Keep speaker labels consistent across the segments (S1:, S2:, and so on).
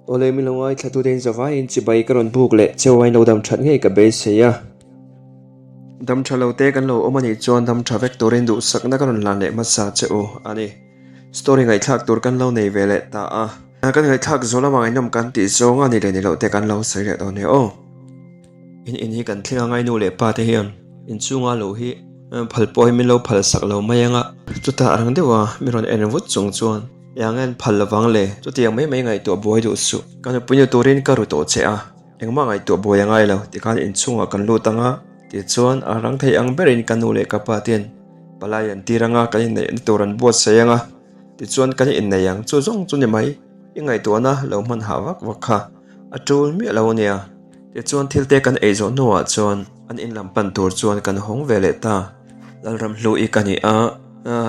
S1: Awle min lo ngaithla tute in zavaiin chibai ka rawn buk leh cheu a in lo dam that ngei ka beisei a. Dam tha lo te kan lo awm a nih chuan dam tha vek turin duhsakna ka rawn hlan leh hmasa che u a ni. Story ngaihthlak tur kan lo nei ve leh ta a. Kan ngaihthlak zawh lamah ngaihnawm kan tih zawng a ni leh ni loh te kan lo sawi leh dawn nia aw. In in hi kan thleng a ngai nu leh pa te hian inchhunga lo hi phal pawh hi min lo phal sak lo mai ang a. Chutah rang deuh a mi rawn en vut chung chuan eng ang en phal lovang le chutiang mai mai ngaihtuah buai duh suh. Ka nupui ni turin ka ru tawh che a, engmah ngaihtuah buai a ngai lo tikhan inchhungah kan lut ang a tichuan a rang thei ang berin ka nu leh ka pa ten palai an tir ang a kan inneihna tur an buatsaih ang a tichuan kan innei ang chu zawng chu ni mai i ngaihtuahna lo hman hah vak vak kha a tul miah lo ania. Tichuan thil te kan ei zawh hnuah chuan an in lam pan tur chuan kan hawng ve leh ta. Lalramhlu i ka ni a,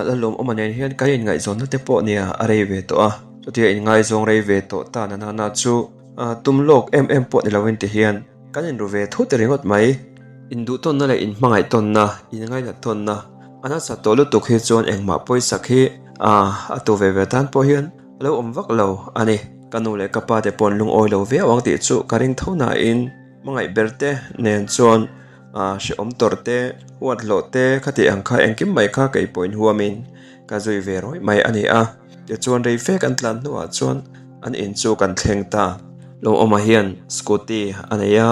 S1: Lalawmawma nen hian kan inngaihzawnna te pawh nia a rei ve tawh a, chutia inngaizawng rei ve tawh ta na nana chu tum lawk em em pawh ni loin ti hian kan inru ve thut ringawt mai. Induhtawnna leh inhmangaih tawnna, inngainat tawnna a nasa tawh lutuk hi chuan engmah pawisak hi a tu ve ve tan pawh hian A lo awm vak lo a ni. Ka nu leh ka pa te paw'n lungawi lo viau ang tih chu ka ring tho nain hmangaih ber te nen chuan hrehawm tawrh te, huat hlawh te khati ang kha engkim mai kha kei pawhin huamin ka zui ve rawih mai a ni a. Tichuan rei fe kan tlan hnuah chuan an in chu kan thleng ta. Lawmawma hian scooty a nei a.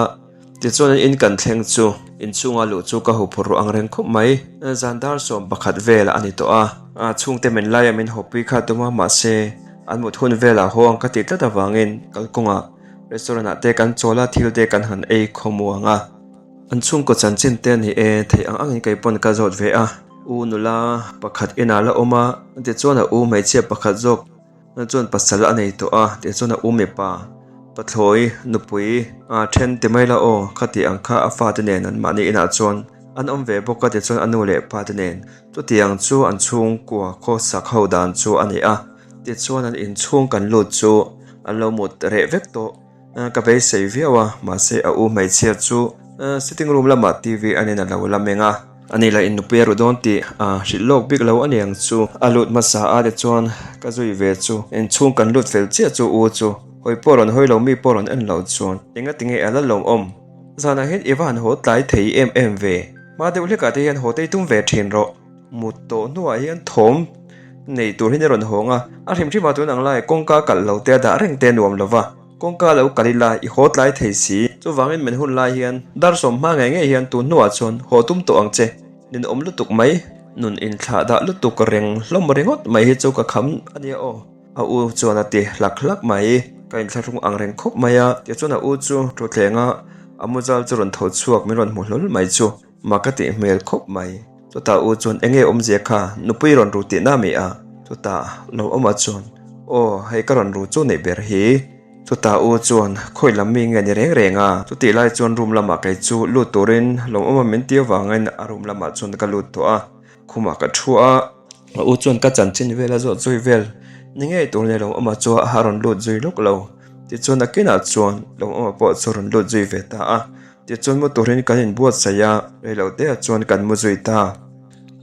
S1: Tichuan an in kan thleng chu inchhunga luh chu ka huphurh ruah ang reng khawp mai. Zan dar 11 vel a ni tawh a, chhungte min laia min hawpui kha tum a, mahse an mut hun velah haw ang ka tih tlat avangin kalkawngah restaurant ah te kan chawl a, thil te kan han ei khawmuang a. An chhungkaw chanchin te a ni e, theih ang angin kei pawn ka zawt ve a. U nula pakhat inah la awm a, tichuan a u hmeichhia pakhat zawk Chuan pasal a nei tawh a tih chuan a u mipa pathlawi nupui a then ti mai la aw kha tih ang kha a fate nen an mahni inah chuan an awm ve bawk a tichuan a nu leh pa te nen chutiang chu an chhungkua khawsak ho dan chu a ni a tichuan an inchhung kan lut chu an lo mut reh vek tawh. Ka beisei viau a, mahse a u hmeichhia chu sitting room lamah TV a nen a lo la meng a. Ani lah in nupui a ru dawn tih a hrilh lawk bik lo aniang chu. A lut hmasa a tichuan ka zui ve chu inchhung kan lut fel chiah chu u chu hawi pawh rawn hawi lo mi pawh rawn en lo chuan engatinge a la lawmawm. Zanah hian i va han haw tlai thei em em ve. Hma deuh hlekah te hian haw tei tum ve thin rawh. Mut tawh hnuah hian thawm nei tur hian i rawn hawng a, a hrim hrim ah tun ang lai kawngka kalh lo te a dah reng te a nuam lo va, kawngka lo kalh ila i haw tlai thei si. Chuvangin men hun lai hian dar sawm hma ngei ngei hian tun hnuah chuan haw tum tawh ang che, ninawm lutuk mai, nun inthlah dah lutuk reng hlawm ringawt mai hi chu ka kham a nia aw, a u chuan a ti hlak hlak mai. Ka inthlahrung ang reng khawp mai a, tichuan a u chu thutthleng a a muzal chu rawn tho chhuak min rawn hmu hlawl mai chu. Mak ka tih hmel khawp mai. Chutah u chuan enge awmzia kha nupui rawn ru tihna mi a? Chutah lo awmah chuan aw hei ka rawn ru chu neih ber hi. Chutah u chuan khawi lam mi nge ni reng reng a? Chutih lai chuan room lamah kei chu lut turin lo awma min ti avangin a room lamah chuan ka lut tawh a, khumah ka thu a. A u chuan ka chanchin vel a zawh zui vel ni ngei tur nia lo awma chu a rawn lut zui lawk lo. Tichuan a kinah chuan lo awma pawh chu a rawn lut zui ve ta a. Tichuan mu turin kan inbuatsaih a, reilote ah chuan kan mu zui ta.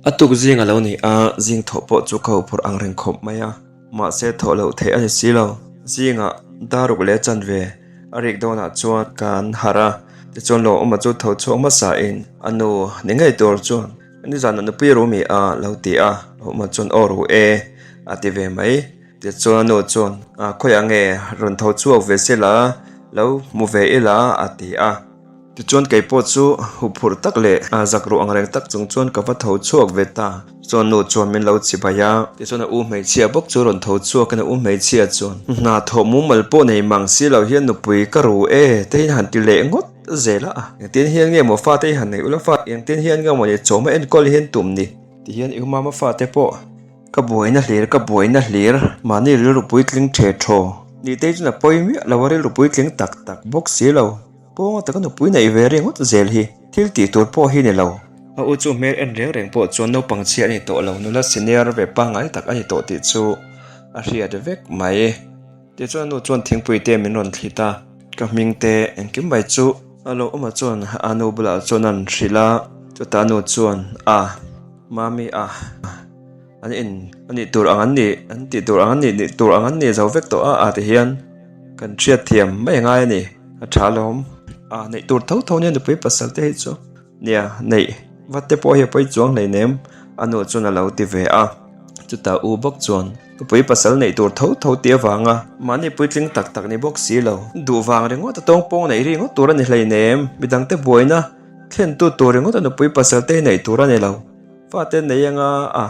S1: A tuk zing a lo ni a, zing thawh pawh chu ka huphurh ang reng khawp mai a, mahse thawh loh theih a ni si lo. Zingah daruk leh chanve a rik dawnah chuan kan harh a, tichuan Lawmawma chu tho chhuak hmasa in a nu ni ngei tur chuan nizan a nupui ru mi a lo ti a, Lawmawma chuan aw ru e a ti ve mai. Tichuan a nu chuan khawiah nge rawn tho chhuak ve se la, lo hmu ve ila a ti a. Tichuan kei pawh chu huphurh tak leh zak ruh ang reng tak chung chuan ka va tho chhuak ve ta. Chuan nu chuan min lo chibai a. Tichuan a u hmeichhia bawk chu rawn tho chhuakin a u hmeichhia chuan hna thawh mumal pawh nei mang si lo hian nupui ka ru e te hi han ti leh ngawt zel a. Engtin hian nge maw fate hi han neih ula fa, engtin hian nge maw ni chawhma enkawl hian tum ni? Tihian i mama fate pawh Ka buaina hlir, ka buaina hlir, mahni rilru puitling ṭhe ṭhaw. Nitei chuan a pawi miah lo a, rilru puitling tak tak bawk si lo. Pawnga taka nupui neih ve ringawt zel hi thil tih tur pawh hi ni lo. A u chu hmel en reng reng pawh chuan naupang chhia a ni tawh lo, nula senior ve pangngai tak a ni tawh tih chu a hriat vek mai. Tichuan a nu chuan thingpui te min rawn thlit a, ka hming te engkim mai chu a lo awm a chuan a nu bulah chuan an hrilh a, chutah a nu chuan a Mami a. An in a nih tur ang an nih, an tih tur ang an nih, nih tur ang an nih zo vek tawh a, ah ti hian Kan hriat thiam mai angai a ni. A tha alawm. A neih tur tho tho nia nupui pasal te hi chu. Nia, neih vat te pawh hi a pawi chuang hleinem, a nu chuan a lo ti ve a. Chutah u bawk chuan nupui pasal neih tur tho tho tih avanga mahni puitling tak tak ni bawk si lo. Duh vang ringawt a tawng pawng neih ringawt tur a ni hleinem. Midangte buaina thlentu tur ringawt a nupui pasal te hi neih tur a ni lo. Fate nei anga a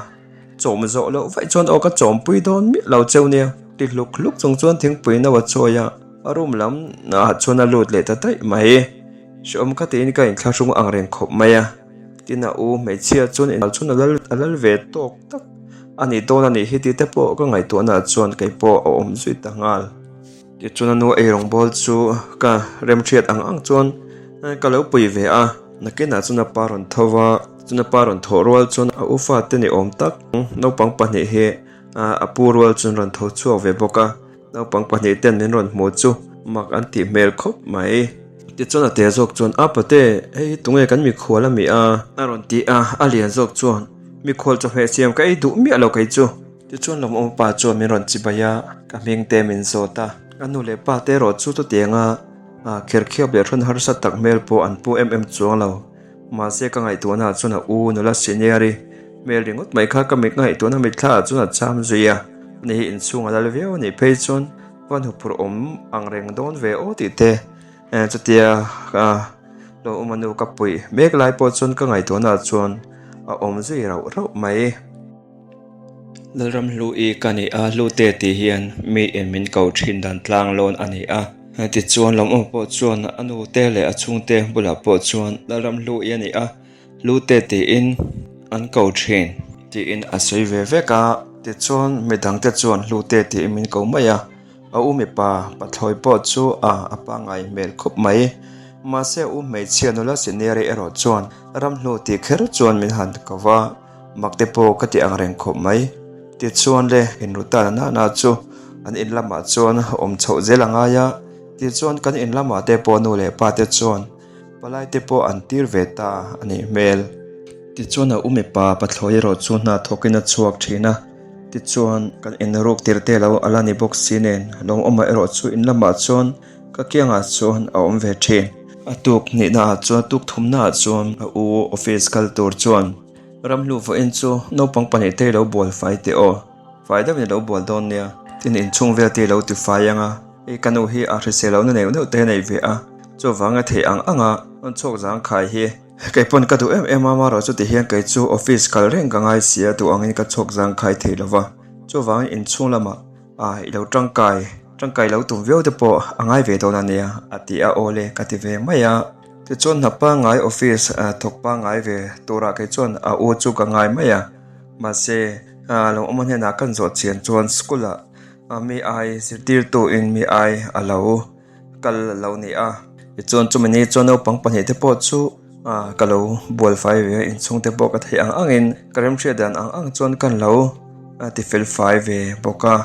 S1: chawm zawh loh vaih chuan aw ka chawmpui dawn miah lo cheu nia. Ti hluk hluk chung chuan thingpui no a chawi a, a room lam ah chuan a lut leh ta daih mai. Hrehawm kha tiin ka inthlahrung ang reng khawp mai a, tin a u hmeichhia chuan inhal chuan a lal a lal ve tawk tak a ni dawn a nih hi tih te pawh ka ngaihtuahna ah chuan kei pawh a awm zui ta nghal. Tichuan a nu eirawng bawl chu ka remhriat ang ang chuan ka lo pui ve a, nakinah chuan a pa rawn tho va, chuan a pa rawn thawh rual chuan a u fate ni awm tak naupang pahnih hi a pu rual chuan rawn tho chhuak ve bawk a. Naupang pahnih ten min rawn hmu chu mak an tih hmel khawp mai. Tichuan a te zawk chuan, A pate, hei hi tunge kan mikhual a mi a? A rawn ti a, a lian zawk chuan, Mikhual chawhmeh siam ka ei duh miah lo kei chu. Tichuan Lawmawma pa chuan min rawn chibai a, ka hming te min zawt a. A nu leh pa te erawh chu chutianga kherkhiap leh hrawn harsa tak hmel pawh an pu em em chuang lo. Mahse ka ngaihtuahna ah chuan a u nula senior-i hmel ringawt mai kha ka mit ngaihtuahna mitthla ah chuan a cham zui a, ani hi inchhung a lal viau a nih phei chuan van huphurh awm ang reng dawn ve aw tih te chutia ka lo awm a nu ka puih mek lai pawh chuan ka ngaihtuahna ah chuan a awm zui rauh rauh mai. Lalram hlu i ka ni a, hlute tih hian mi in min ko thin dan tlang lawn a ni a. Tichuan Lawmawma pawh chuan a nute leh a chhungte bulah pawh chuan Lalram hlu i a ni a, hlute tiin an ko thin tiin a sawi ve vek a. Tichuan midangte chuan hlute tiin min ko mai a, a u mipa pathlawi pawh chu a a pangngai hmel khawp mai. Mahse a u hmeichhia nula senior-i erawh chuan Ramhlu tih kher chuan min han ko va. Mak te pawh ka ti ang reng khawp mai. Tichuan le, inru ta na na chu an in lamah chuan awm chhoh zel a ngai a. Tichuan kan in lamah te pawh nu leh pa te chuan palai te pawh an tir ve ta a nih hmel. Tichuan a u mipa pathlawi erawh chu hna thawkin a chhuak thin a. Tichuan kan inruk tir te lo a la ni bawk si nen lawmawma erawh chu in lamah chuan ka kiangah chuan a awm ve thin. A tuk hnihna ah chuan a tuk thumna ah chuan a u office kal tur chuan Ramhlu vawiin chu naupang pahnihte i lo bual fai teh aw, fai deuhin i lo bual dawn nia, tin inchhung vel te i lo ti fai ang a, hei ka nu hi a hrisel lohna neuh neuh te a nei ve a, chuvanga theih ang anga rawn chhuak zang khai hi kei pawn ka duh em em a, amaherawhchu ti hian kei chu office kal reng ka ngai si a, duh angin ka chhuak zang khai thei lo va, chuvangin inchhung lamah ah i lo tangkai tangkai lo tum viau te pawh a ngai ve dawn a nia a ti a, aw le ka ti ve mai a. Tichuan hna pangngai office thawk pangngai ve turah kei chuan a u chu ka ngai mai a, mahse lo awm a hnenah kan zawh chian chuan school ah mi ai zirtirtu in mi ai a lo kal a lo ni a, tichuan chumi ni chuan naupang pahnih te pawh chu ka lo bual fai ve a, inchhung te pawh ka theih ang ang in ka remhriat dan ang ang chuan kan lo ti fel fai ve bawk a.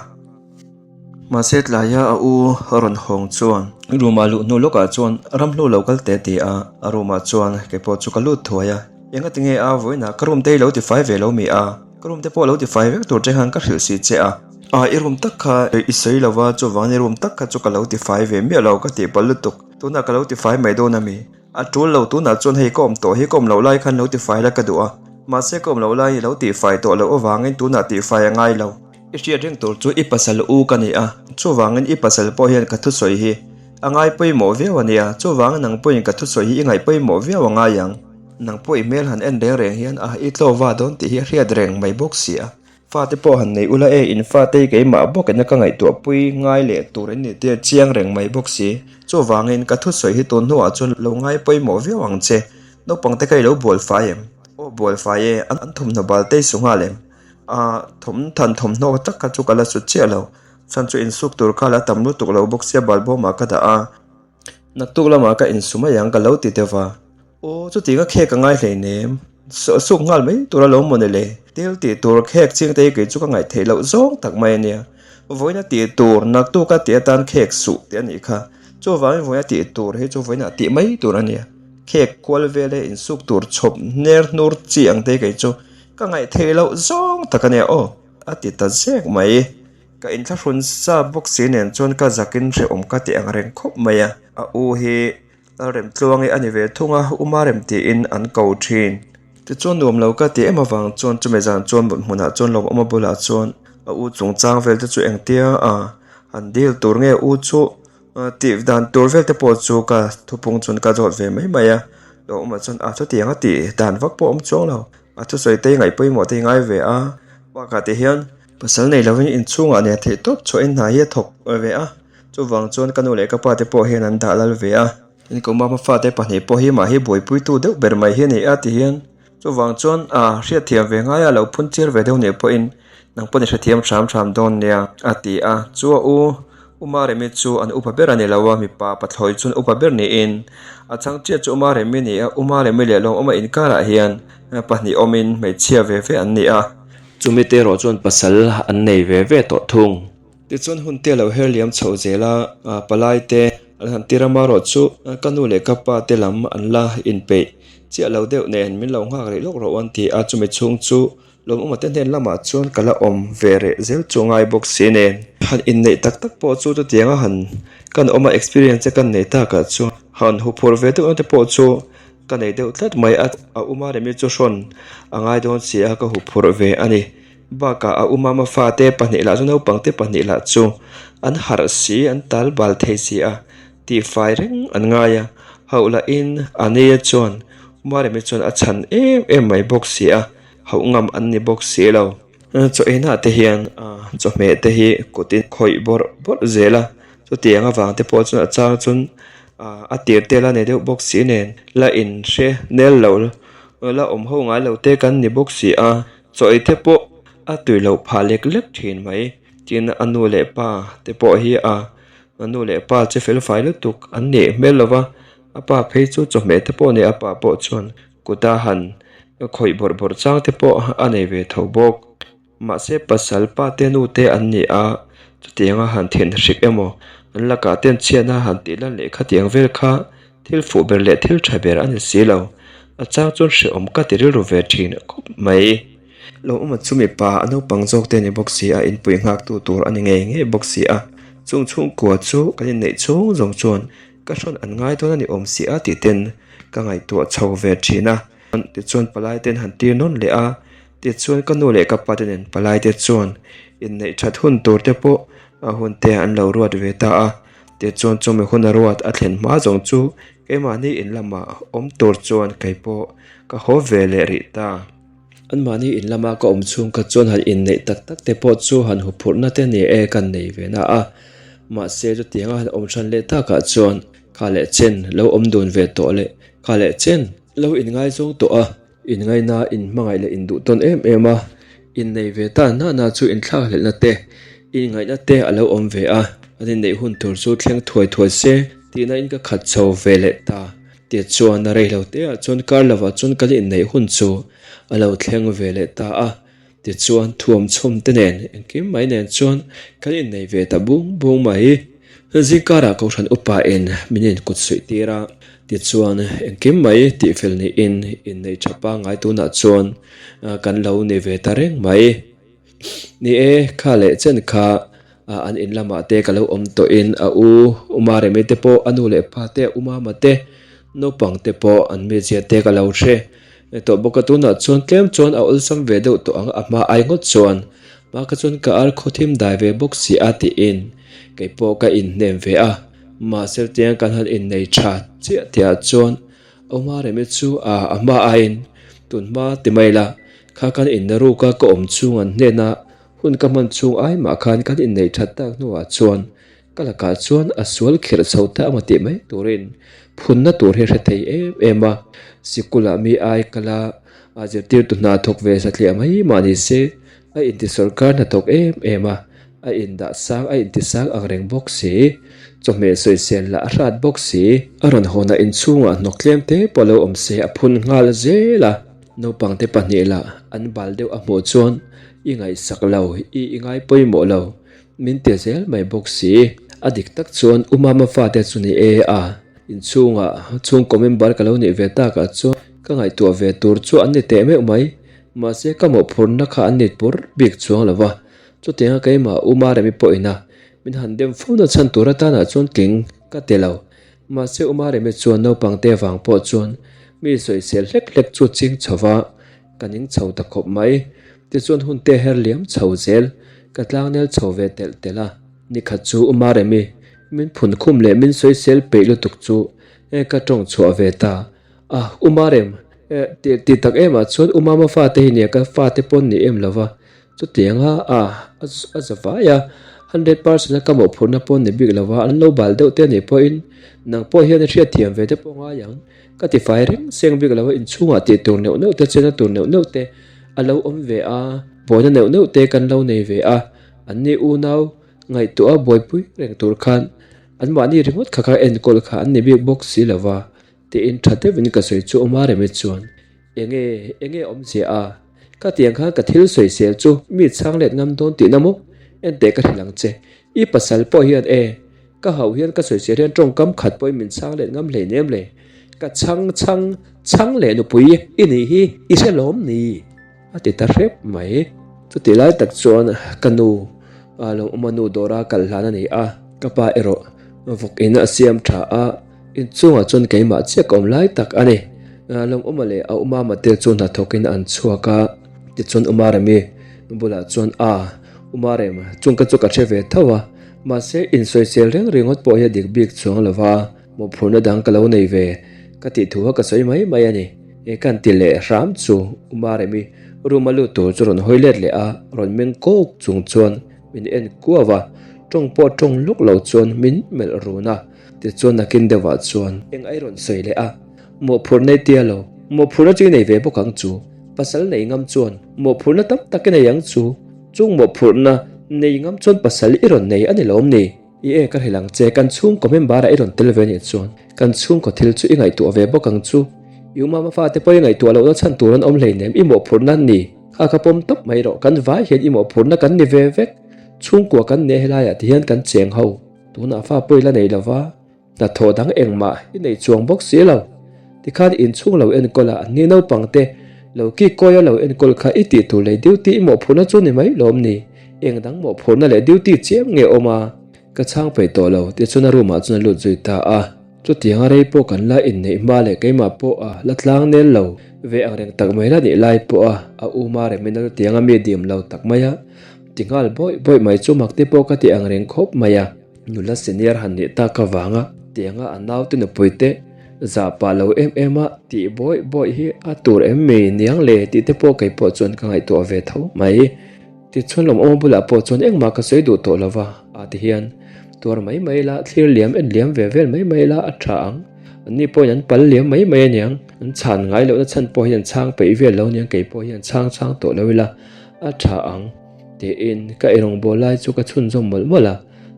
S1: Mahse tlaia a u rawn hawng chuan room ah luh hnu lawkah chuan ramhlu lo kal teh ti a, a room ah chuan kei pawh chu ka lut thuai a, enga tinge a vawiinah ka room te hi lo ti fai ve lo mi a, ka room te pawh lo ti fai vek tur che khan ka hrilh si che a, ah i room tak kha i sawi lo va chuvangin i room tak kha chu ka lo ti fai ve miah lo ka tih palh lutuk, tunah ka lo ti fai mai dawn a mi. A tul lo tunah chuan hei ka awm tawh hi ka awm loh lai khan lo tifai la ka duh a, mahse ka awm loh lai hi lo tihfai tawh loh avangin tunah tihfai a ngai lo. I hriat reng tur chu i pasal u ka ni a, chuvangin i pasal pawh hian ka thusawi hi a ngai pawimawh viau a nia, chuvangin nang pawhin ka thusawi hi i ngaih pawimawh viau a ngai ang. Nang pawh i hmel han en reng reng hian a i tlaw va dawn tih hi a hriat reng mai bawk si a. Fate pawh han nei ula e, in fate hi keimah bawk ina ka ngaihtuah pui ngai leh tur in nih tir chiang reng mai bawk si. Chuvangin ka thusawi hi tun hnuah chuan lo ngai pawimawh viau ang che. Naupang te kha i lo bual fai em? Aw bual fai e, an thawmhnaw bal te i su nghal em? Aah, thawm than thawmhnaw tak kha chu ka la su chiah lo. Chhan chu insuk tur kha la tam lutuk lo bawk sia balbawmah ka dah a. Naktuk lamah ka insu mai ang ka lo ti deuh va. Aw, chutiang a khek a ngai hleinem. Suk nghal mai tur a lo maw ni le? Thil tih tur khek ching te hi kei chu ka ngaih theih loh zawng tak mai a nia. Vawiin a tih tur naktuk a tih atan khek suh tih a nih kha. Chuvangin vawiin a tih tur hi chu vawiin ah tih mai tur a nia. Khek kual vel e insuk tur chhawp hner hnur chi ang te hi kei chu ka ngaih theih loh zawng tak a nia aw, a ti ta zek mai. Ka inthlahrun sa bawk si nen chuan ka zakin hrehawm ka ti ang reng khawp mai a. A u hi Lalremtluangi a ni ve thung a, Umarem tiin an ko thin. Tichuan nuam lo ka ti em avang chuan chumi zan chuan mut hmunah chuan Lawmawma bulah chuan a u chungchang vel te chu engtia a han dil tur nge u chu Tih dan tur vel te pawh chu ka thupung chuan ka zawt ve mai mai a, Lawmawma chuan a chutiang a tih dan vak pawh a awm chuang lo, a thusawi te ngaih pawimawh te i ngai ve a, bakah ti hian pasal nei lovin inchhungah nen theih tawp chhuahin hna hi a thawk ve a, chuvang chuan ka nu leh ka pa te pawh hian an dah lal ve a, in kumama fate pahnih pawh hi mahhi buaipuitu deuh ber mai hi a ni a ti hian chuvang chuan a hriatthiam ve ngai a lo phun chiar ve deuh nih pawhin nang pawh ni hrethiam hram hram dawn nia a ti a, chu a u Uma Remi chu an upa ber a ni lo a, mipa pathlawi chuan upa ber niin a chhang chiah chu Uma Remi a ni a, Uma Remi leh Lawmawma inkarah hian pahnih awmin hmeichhia ve ve an ni a. Chumi te erawh chuan pasal an nei ve ve tawh thung. Tichuan hun te a lo her liam chhoh zel a, palai te an han tir a marawh chu ka nu leh ka pa te lam an la inpeih chiah lo deuh nen min lo nghak rih lawk rawh an ti a, chumi chhung chu Lawmawma te hnen lamah chuan ka la awm ve reh zel chu ngai bawk si nen. Han inneih tak tak pawh chu chutianga han kan awm a experience te kan nei takah chuan han huphurh ve deuh na te pawh chu ka nei deuh tlat mai a, a uma remi chu hrawn a ngai dawn si a ka huphurh ve a ni. Bakah a umama fate pahnih lah chu naupang te pahnih lah chu an harh si an tal bal thei si a tihfai reng an ngai a, hauh lahin a nia chuan Umaremi chuan a chhan em em mai bawk si a, hauh ngam an ni bawk si lo. Chaw einah te hian chawhmeh te hi kutin khawih bawrh bawrh zel a, chutiang avang te pawh chuan a chang chuan a tir te la nei deuh bawk si nen la inhre nel lo la awm ho ngai lo te kan ni bawk si a. Chaw ei te pawh a tui loh phah lek lek thin mai. Tin, a nu leh pa te pawh hi a a nu leh pa che fel fai lutuk an nih hmel lo va, a pa phei chu chawhmeh te pawh a nei a, a pa pawh chuan kuta han khawih bawrh bawrh chang te pawh a nei ve tho bawk. Mahse, pasal pa te nu te an ni a, chutianga han then hrik emaw an lakah ten chhiatna han tih lan leh khatiang vel kha Thil fuh ber leh thil tha ber a ni si lo. A chang chuan hrehawm ka ti rilru ve thin khawp mai. Lo awm a chu mipa a naupang zawk te a ni bawk si a, inpui nghaktu tur a ni ngei ngei bawk si a. Chung chhungkua chu kan inneih chhung zawng chuan ka hrawn an ngai dawn a ni awm si a tih ten ka ngaihtuah chho ve thin a. Tichuan palai ten han tir nawn leh a, tichuan ka nu leh ka pa te nen palai te chuan inneih that hun tur te pawh a hun te an lo ruat ve ta a. Tichuan chumi hun a ruat a thlen hma zawng chu keimahni in lamah awm tur chuan kei pawh ka haw ve leh rih ta. Anmahni in lama ka awm chhung kha chuan han inneih tak tak te pawh chu han huphurhna te ni e kan nei ve na a. Mahse chutianga han awm hran leh takah chuan kha leh chen lo awm dun ve tawh leh kha leh chen lo inngaizawng tawh a. Inngaina, inhmangaih leh induh tawn em em a, innei ve ta na na chu inthlakhlelhna te, inngaihna te a lo awm ve a, an inneih hun tur chu thleng thuai thuai se tihna in ka khat chho ve leh ta. Tichuan a rei lo te ah chuan kar lovah chuan kan inneih hun chu a lo thleng ve leh ta a, tichuan thuam chhawm te nen engkim mai nen chuan kan innei ve ta bung bung mai. Zingkarah Kohhran upa in min inkut suih tir a, tichuan engkim mai tihfel niin inneih tha pangngai tunah chuan kan lo ni ve ta reng mai. Ni e, kha leh chen kha an in lamah te ka lo awm tawhin a u Umaremi te pawh a nu leh pa te a Umama te naupang te pawh an mizia te ka lo hre tawh bawk a, tunah chuan tlem chuan a awlsam ve deuh tawh ang a hma ai ngawt chuan hma kha chuan ka ar khaw thim dai ve bawk si a tiin kei pawh ka inhnem ve a, mahse tiang kan han innei tha chiah tihah chuan Awmaremi chu a a hma aiin tun hma ti mai la, kha kan inna ruka ka awm chhung an hnena hun ka hman chhung ai mah khan kan inneih that tak hnuah chuan ka lakah chuan a sual khirh chho ta emaw tih mai turin phunna tur hi a hre thei em em a. Sikulah mi ai kala a zirtirtu hna thawk ve satliah mai mah ni se a inti sawrkar hnathawk em em a, a indah sang a inti sang ang reng bawk si, chawhmeh sawisel lah a hrat bawk si. A rawn hawnah inchhungah hnawk tlem te pawh lo awm se a phun nghal zel a, naupangte pahnih lah an bal deuh a hmuh chuan i ngaihsak lo, i i ngai pawimawh lo, min ti zel mai bawk si. A dik tak chuan U Mama fate chu ni e a, inchhungah chhungkaw member ka lo nih ve takah chuan ka ngaihtuah ve tur chu an ni teh meuh mai. Mahse ka mawhphurhna kha an nit pur bik chuang lo va. Chutianga keimah U Maremi pawhin a min han dem fo na chhan tur atanah chuan tling ka ti lo. Mahse U Maremi chuan naupang te vang pawh chuan mi sawisel hlek hlek chu ching chho va, ka ning chho ta khawp mai. Tichuan hun te her liam chho zel ka tlangnel chho ve telh telh a. Nikhat chu U Maremi min phun khum leh min sawisel peih lutuk chu ka tawng chhuah ve ta. A, U Marem, ti ti tak emah chuan U Mama fate hi nia ka fate pawn ni em lova, chutianga a a za vai a, 100% a ka mawhphurhna pawn ni bik lova an lo bal deuh te anih pawhin nang pawh hian i hriatthiam ve te pawh ngai ang, ka ti fai reng seng bik lova inchhungah tih tur neuh neuh te chena tur neuh neuh te a lo awm ve a, buaina neuh neuh te kan lo nei ve a, anni unau ngaihtuah a buaipui reng tur khan anmahni ringawt kha kha enkawl kha an ni bik bawk si lova. Tiin tha deuhin ka sawi chu awm a Remi chuan, Enge, enge awmzia a? Ka tiang khan ka thil sawisel chu mi chhang let ngam dawn tihna maw? Enteh ka hrilh ang che, i pasal pawh hian e, ka hauh hian ka sawisel hian tawngkam khat pawhin min chhang let ngam hleinem le, ka chhang chhang chhang leh nupui i nih hi i hre lawm ni? A ti ta hrep mai. Chutih lai tak chuan ka nu Lawmawma nu dawra kal hlan a ni a, ka pa erawh vawk in a siam tha a, Inchungah chuan keimah chiah ka awm lai tak a ni. Lawmawma leh a umama te chu hnathawkin an chhuak a, tichuan Umaremi bulah chuan A, Umarem, chung ka chu ka hre ve tho a, mahse insawisel reng ringawt pawh hi a dik bik chuang lo va, mawhphurhna dang ka lo nei ve ka tih thu a ka sawi mai mai a ni. E kan ti leh hram chu Umaremi room a lut tur chu rawn hawi let leh a, rawn meng kawk chung chuan min en kuau a, tawng pawh tawng lawk lo chuan min melh run a. Tichuan nakin deuhah chuan eng ai rawn sawi leh a, mawhphurh nei tia lo, mawhphurhna chu i nei ve bawk ang chu, pasal nei ngam chuan mawhphurhna tam tak i nei ang chu, chung mawhphurhna nei ngam chuan pasal i rawn nei a ni lawm ni? I e ka hrilh ang che, kan chhungkaw member ah i rawn tel ve nih chuan kan chhungkaw thil chu i ngaihtuah ve bawk ang chu, i umama fate pawh i ngaihtuah lohna chhan tur an awm hleinem, i mawhphurhna an ni, kha kha pawm tawp mai rawh, kan vai hian i mawhphurhna kan ni ve vek, chhungkua kan nia helaiah tihian kan cheng ho. Tunah fa pawi la nei lova, hnathawh dang engmah i nei chuang bawk si lo. Tikhan inchhung lo enkawl a, anni naupang te lo ki kawi a lo enkawl kha i tih tur leh duty i mawhphurhna chu ni mai lawm ni? Eng dang mawhphurhna leh duty chiam nge awm a? Ka chhang peih tawh lo, tichuan a room ah chuan a lut zui ta a. Chutianga rei pawh kan la inneih hma leh keimah pawh a la tlang nel lo ve ang reng tak mai la nih lai pawh a, a uma remin a chutianga mi dim lo tak mai a. Ti nghal bawih bawih mai chu mak te pawh ka ti ang reng khawp mai a, nula senior han nih tak avanga tianga a naute nupui te zah pah lo em em a tih bawih bawih hi a tur em mi niang le tih te pawh kei pawh chuan ka ngaihtuah ve tho mai. Tichuan lawmawma bulah pawh chuan engmah ka sawi duh tawh lo va, a ti hian tuar mai mai la, thlir liam en liam ve vel mai mai la a tha ang. Anni pawhin an pal liam mai mai aniang, an chhan ngai lohna chhan pawh hi an chhang peih vel lo aniang kei pawh hian chhang chhang tawh lo ila. A tha ang, tiin ka eirawngbawl lai chu ka chhunzawm mawlh mawlh a.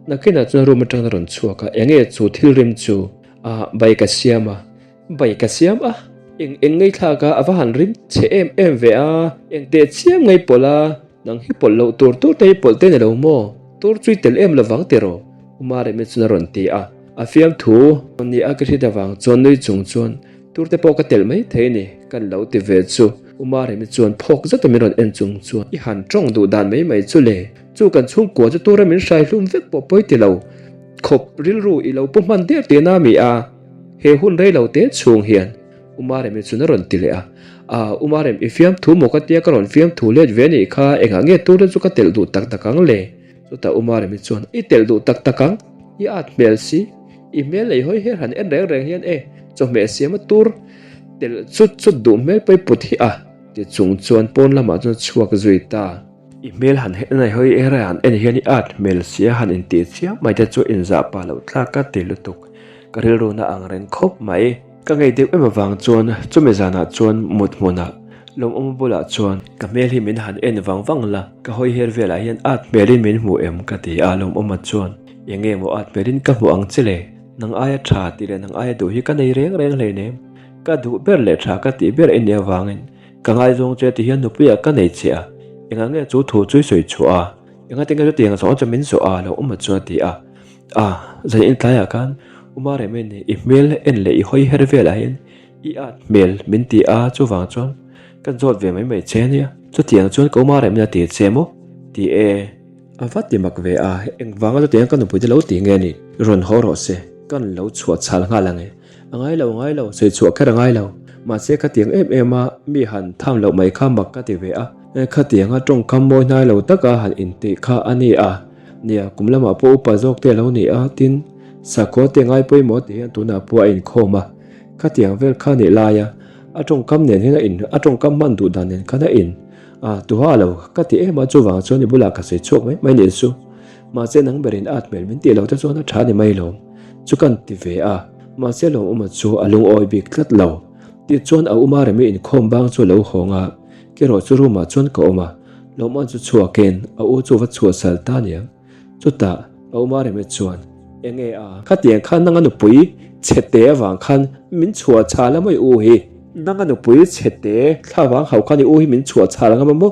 S1: Nakinah chuan room atangin a rawn chhuak a, enge chu thil rim chu? Ah, bai ka siam a. Bai ka siam a? Eng eng ngei thlak a, a va han rim chhe em em ve a, eng teh chiam ngei pawlh a, nang hi pawlh loh tur tur te hi pawlh te ni lo maw? Tur chui tel em lovang tiraw? Uma Remi chuan a rawn ti a, a fiamthu ni a ka hriat avang chuan nui chung chuan Tur te pawh ka telh mai thei ni, kan lo ti ve chu. U Maremi chuan phawk zeta min rawn en chung chuan, I han tawng duh dan mai mai chu le, chu kan chhungkua chu tura min hrai hlum vek pawh pawi ti lo khawp rilru i lo pu hman der tih na mi a, he hun rei lo te chhung hian U Maremi chuan a rawn ti leh a, Aa U Marem i fiamthu maw ka tia ka rawn fiamthu let ve nih kha, engah nge tur te chu ka telh duh tak tak ang le? Chutah U Maremi chuan, I telh duh tak tak ang, i at hmel si. I hmel lei hawi her han en reng reng hian e, chawhmeh siama tur telh chut chut duh hmel pawi put hi a, ti chung chuan pawn lamah chuan chhuak zui ta. I hmel han en hawi her han en hian i at hmel sia han intih chiam mai te chu inzah pah loh tlak ka ti lutuk. Ka rilruna ang reng khawp mai. Ka ngei deuh em avang chuan chumi zanah chuan mut hmunah Lawmawma bulah chuan ka hmel hi min han en vang vang la, ka hawi her velah hian at hmelin min hmu em ka ti a, Lawmawma chuan Enge maw at hmelin ka hmu ang che le, nang aia tha tih leh nang aia duh hi ka nei reng reng hleinem, ka duh ber leh tha ka tih ber i nih avangin ka ngaizawng che ti hian nupuiah ka nei che a, engah nge chu thu chu i sawi chhuah a, engati nge chutiang zawng chu min zawh a Lawmawma chuan a ti a. A, zan in tlaiah khan Uma Remeni i hmel en leh i hawi her velah hian i at hmel min ti a, chuvang chuan ka zawt ve mai mai che ania. Chutiang chuan ka Uma Remeni a ti che maw? Ti e. A va ti mak ve a, engvanga chutiang ka nupui te lo ti nge ni? Rawn haw rawh se, kan lo chhuah chhal nghal ang e. A ngai lo, a ngai lo, sawi chhuah kher a ngai lo. Mahse khatiang em em a mi han tham loh mai kha mak ka ti ve a. Khatianga tawngkam mawi hnai lo taka han intih kha a ni a. Nia, kum lamah pawh upa zawk te a lo ni a, tin, sakhua te ngai pawimawh ti hian tunah pawh a inkhawm a. Khatiang vel kha nih laia a tawngkam nen hian a in, a tawngkam hman duh dan nen khan a in. A, tuha lo, ka ti em a, chuvang chuan i bulah ka sawi chhuak mai mai nih chu. Mahse nang berin at hmel min tih lo te chuan a tha ni mai lo. Chu kan ti ve a, mahse lawmawma chu a lungawi bik tlat lo. Tichuan a uma remi inkhawm bang chu a lo hawng a, kerawh chu room ah chuan ka awm a, lawmawm chu chhuakin a u chu va chhuahsal ta niang. Chutah a uma remi chuan, Enge a, khatiang khan nanga nupui chhe te avang khan min chhuah chhal a maw i u hi? Nanga nupui chhe te thla vang hauh khan i u hi min chhuah chhal ngam a maw?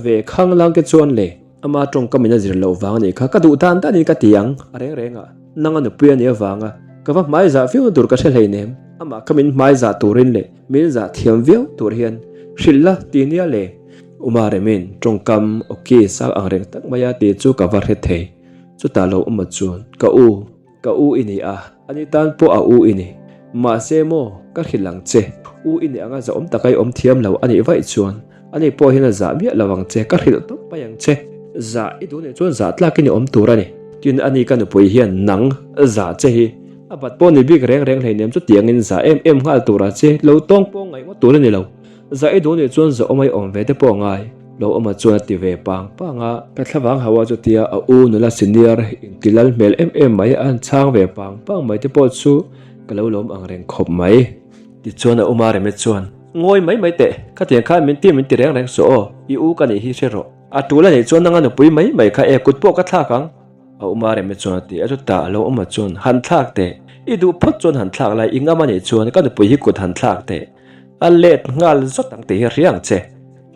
S1: Ve khang lang te chuan le. Ama tawngkam in a zir loh vang a nih kha, ka duh dan dan in ka ti ang, a reng reng a, nanga nupui a nih avanga ka va hmai zah viau na tur ka hre hleinem, amah kha min hmai zah turin leh min zah thiam viau tur hian hrilh la ti nia le. Uma Remin tawngkam awki sang ang reng tak mai a tih chu ka va hre thei, chutah lo Uma chuan ka u, Ka u i ni a, ani tan pawh a u i ni. Mahse maw, ka hrilh ang che, u i nih anga zahawm taka i awm thiam lo a nih vaih chuan, ani pawh hian a zah miah lo ang che, ka hrilh tawp mai ang che. Zah i duh nih chuan zah tlakin i awm tur a ni. Tin, ani ka nupui hian nang zah che hi a bat pawh ni bik reng reng hleinem chu tiangin zah em em nghal tura che lo tawng pawh ngaih ngawt tur a ni lo. Zah i duh nih chuan zah awm a i awm ve te pawh a ngai. Lo awma chuan a ti ve pang pang a. Ka thlavang hau a chutia a u nula senior inti lal hmel em em mai a han chhang ve pang pang mai te pawh chu ka lo lawm ang reng khawp mai. Tichuan a uma Reme chuan, Ngawi mai mai teh, khatiang khan min ti min ti reng reng suh aw, i u ka nih hi hre rawh. A tul a nih chuan nanga nupui mai mai kha e kut pawh ka thlak ang. A uma Reme chuan a ti a, chutah a lo awma chuan, Han thlak teh, i duh phawt chuan han thlak lai, i ngam a nih chuan ka nupui hi kut han thlak teh. A let nghal zawt ang tih hi hria ang che.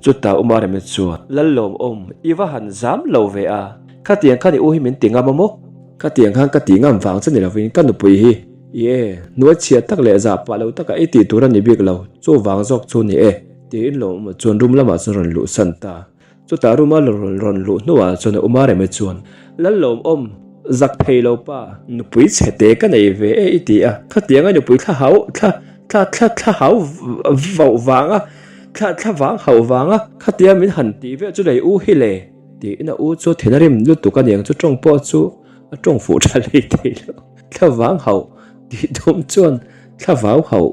S1: Chutah Uma Remi chuan, Lallawmawm, i va han zam lo ve a, khatiang khan i u hi min ti ngam a maw? Khatiang khan ka ti ngam vang che ni lovin ka nupui hi i e, hnuai chhia tak leh zah pah lo taka i tih tur a ni bik lo, chuvang zawk chu ni e, tiin Lawmawma chuan room lamah chuan rawn luhsan ta. Chutah room a rawn luh hnuah chuan a Uma Remi chuan, Lallawmawm, zak thei lo pa, nupui chhe te ka nei ve e i ti a, khatianga nupui thla hau thla thla thla thla hau vauh vanga thla thla vang hauh vanga khatia min han tih vel chu lei u hi le tiin a u chu thin a rim lutuk a niang chu tawng pawh chu a tawng fuh tha lei thei lo thla vang hauh tih tum chuan thla vau hauh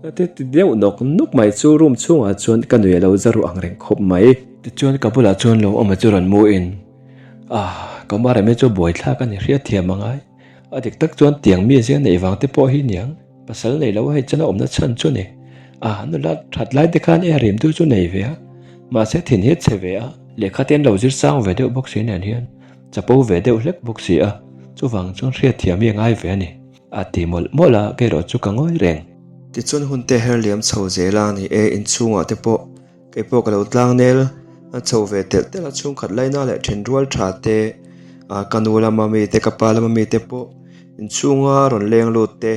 S1: a ti ti deuh nawk nawk mai chu room chhungah chuan ka nui a lo za ruh ang reng khawp mai. Tichuan ka bulah chuan lo awm a chu rawn mu in ah ka mara mai chu buaithlak a ni hriatthiam a ngai a dik tak chuan tiang mi zia neih vang te pawh hi niang. Pasal nei lo hei chuan a awmna chhan chu ni. A nula that lai te khan e rim tu chu nei ve a, mahse thin hi a chhe ve a, lehkha te an lo zir sang ve deuh bawk si nen hian chapo ve deuh hlek bawk si a, chuvang chuan hriatthiam hi a ngai ve a ni. A ti mawlh mawlh a, kei erawh chu ka ngawi reng.
S2: Tichuan hun te her liam chho zel a ni e, inchhungah te pawh kei pawh ka lo tlang nel a chho ve telh telh a, chhungkhat laina leh then rual tha te, ka nu lama mi te ka pa lama mi te pawh inchhunga rawn leng lut te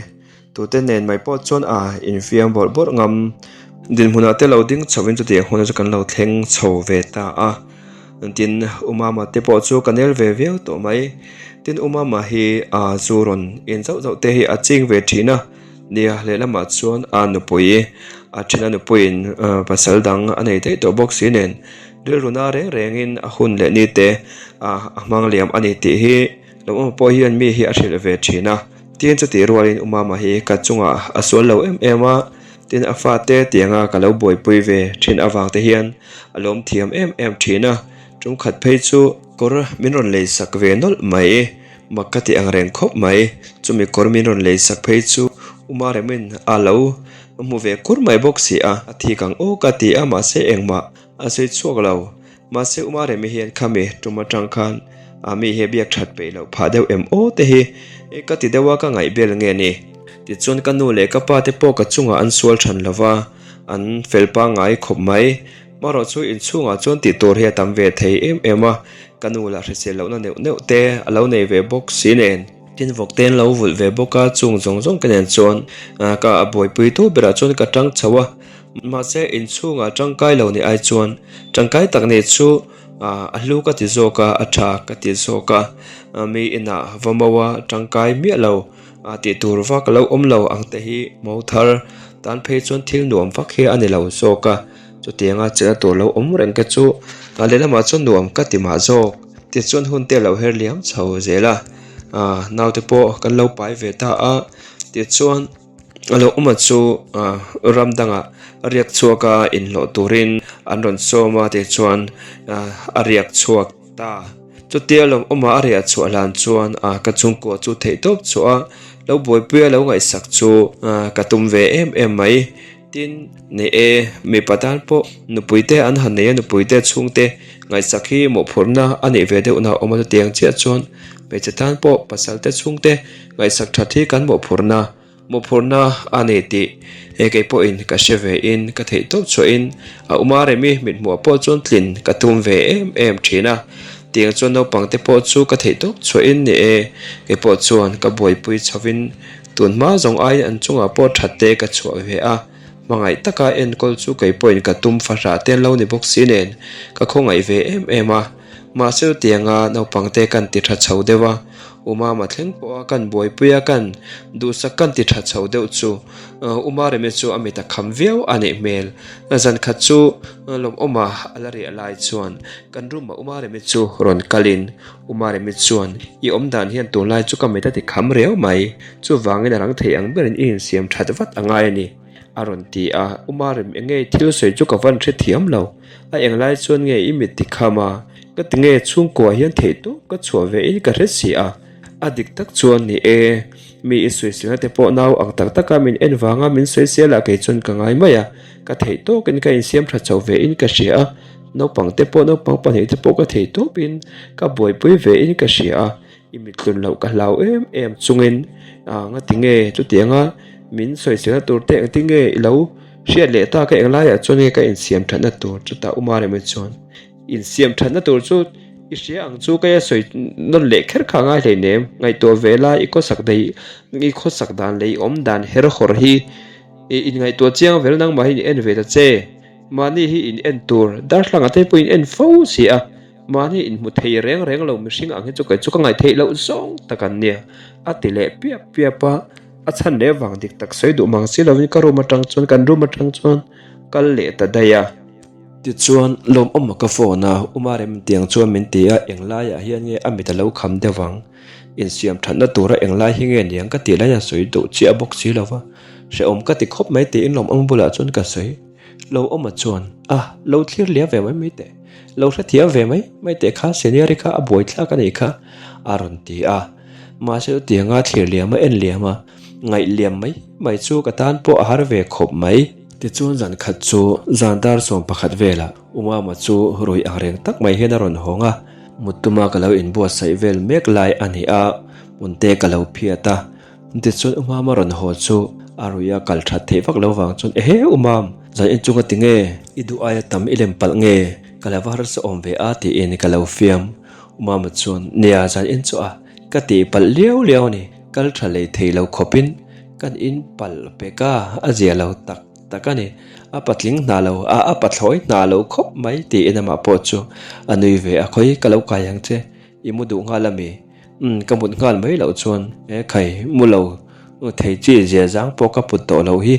S2: tute nen mai pawh chuan a infiam bawrh bawrh ngam dinhmunah te lo ding chho in chutiang hunah chu kan lo thleng chho ve ta a tin u mama te pawh chu ka nel ve viau tawh mai tin u mama hi a zu rawn in zauh zauh te hi a ching ve thin a nia lehlamah chuan a nupui a then a nupuiin pasal dang a nei daih tawh bawk si nen rilru na reng rengin a hun leh ni te a hmang liam a ni tih hi. Lo awm pawh hian mi hi a hrilh ve thin a, tin chutih rualin u mama hi ka chungah a sual lo em em a, tin a fate tianga ka lo buaipui ve thin avang te hian a lawm thiam em em thin a, tum khat phei chu kawr min rawn lei sak ve nawlh mai, mak ka ti ang reng khawp mai, chumi kawr min rawn lei sak phei chu u Maremin a lo hmu ve kur mai bawk si a, a thik ang aw ka ti a mahse engmah a sawi chhuak lo. Mahse Uma Remi hian khami tum atang khan a mi hi a biak that peih loh phah deuh em aw te hi ka ti deuh a ka ngaih bel nge ni. Tichuan ka nu leh ka pa te pawh ka chungah an sual than lo va, an fel pangngai khawp mai. Marawh chu inchhungah chuan tih tur hi a tam ve thei em em a, ka nu lah hrisel lohna neuh neuh te a lo nei ve bawk si nen. Tin vawk te an lo vulh ve bawk a, chung zawng zawng ka nen chuan ka buaipui tu berah chuan ka tang chho a. Mahse, inchhungah tangkai lo nih ai chuan tangkai tak nih chu
S1: A hlu ka ti zawk a, a tha ka ti zawk a, mi inah va mo a tangkai miah lo tih tur vak lo awm lo ang te hi mo thar tan phei chuan thil nuam vak hi a ni lo zawk a, chutianga chelh tur lo awm reng te chu lehlamah chuan nuam ka ti mah zawk. Tichuan hun te a lo her liam chho zel a, naute pawh kan lo pai ve ta a, tichuan. A lo awm a chu ah ram dangah a riak chhuak a inhlawh turin an rawn sawm a tichuan ah a riak chhuak ta. Chutia lo awm a a riah chhuah hlan chuan ah ka chhungkua chu theih tawp chhuah a lo buaipui a lo ngaihsak chu ah ka tum ve em em mai. Tin, ni e, mipa tan pawh nupui te an han nei a nupui te chhungte ngaihsak hi mawhphurhna a neih ve deuhna a awm a chutiang chiah chuan hmeichhe tan pawh pasal te chhungte Ngaihsak that hi kan mawhphurhna, mawhphurhna a ni tih he kei pawhin ka hre ve in ka theih tawp chhuahin a uma remi mithmuh pawh chuan tlin ka tum ve em em thin a. Tiang chuan naupang te pawh chu ka theih tawp chhuahin ni e, kei pawh chuan ka buaipui chhovin tun hma zawng aiin an chungah pawh that te ka chhuah ve a. Hmangaih taka enkawl chu kei pawhin ka tum fahrah te an lo ni bawk si nen ka khawngaih ve em em a. Mahse chutianga naupangte kan ti tha chho deuh a, U Mama thleng pawha kan buaipui a kan duhsak kan ti tha chho deuh chu U Maremi chu a mit a kham viau a nih hmel. Zan khat chu lawmawma a la riah lai chuan kan room ah U Maremi chu rawn kalin U Maremi chuan i awm dan hian tunlai chu ka mit a ti kham riau mai, chuvangin a rang thei ang berin i insiam that vat a ngai a ni a rawn ti a, U Marem enge thil sawi chu ka van hrethiam lo. A englai chuan nge i mit tikham a? Ka ti nge chhungkua hian theih tawp ka chhuah ve in ka hre si a. A dik tak chuan ni e, mi i sawiselna te pawh nau ang tak taka min en vanga min sawisel ah kei chuan ka ngai mai a. Ka theih tawkin ka insiam tha chho ve in ka hria a, naupang te pawh naupang pahnih te pawh ka theih tawpin ka buaipui ve in ka hria a. I mittlun loh ka hlau em em chungin ngati nge chutianga min sawiselna tur te engtin nge i lo hriat leh tak a englaiah chuan nge ka insiam thatna tur chutah U Marema chuan insiam thatna tur chu i hria ang chu kei a sawi nawn leh kher kha a ngai hleinem ngaihtuah ve la i khawsak daih i khawsak dan leh i awm dan her hawr hi i inngaihtuah chiang vel nangmah hi i en ve ta che mahni hi in en tur darthlangah te pawh in en fo si a. Mahni inhmu thei reng reng lo mihring ang hi chu kei chu ka ngaihtheih loh zawng tak an nia, a ti leh piap piap a. A chhan leh vang dik tak sawi duh mang si lovin ka room atang chuan kan room atang chuan kal leh ta daih a. Tichuan, lawmawm a ka phone a, Uma Remtiang chuan min ti a, englaiah hian nge a mit a lo kham deuh ang? Insiam thatna tura englai hi nge niang ka tih laiin a sawi duh chiah bawk si lo va, hrehawm ka ti khawp mai tiin lawmawm bulah chuan ka sawi. Lo awm a chuan, A, lo thlir liam ve mai mai teh. Lo hrethiam ve mai mai teh kha senior-i kha a buaithlak a nih kha, a rawn ti a. Mahse chutianga thlir liam a en liam a, ngaih liam mai mai chu ka tan pawh a har ve khawp mai. Tichuan zan khat chu zan dar 11 velah U Mama chu rui ang reng tak mai hian a rawn hawng a, mut tuma ka lo inbuatsaih vel mek lai a ni a, hmunte ka lo phiat a. Tichuan U Mama rawn haw chu a rui a kal that theih vak lo vang chuan Ehe U Mam, zan in chunga ti nge? I duh aia tam i lem palh nge? Ka lo va harsa awm ve a tiin ka lo fiam. U Mama chuan Nia zan in chu a ka tih palh liau liau a ni, kal tha lei thei lo khawpin kan in palh pek a, a zia lo tak tak a ni. A patling hna lo a, a pathlawi hna lo khawp mai tiin amah pawh chu a nui ve a, Khawi ka lo kai ang che, i mu duh nghal a mi? Umm ka mut nghal mai loh chuan e khai mu lo thei chi zia zang pawh ka put tawh loh hi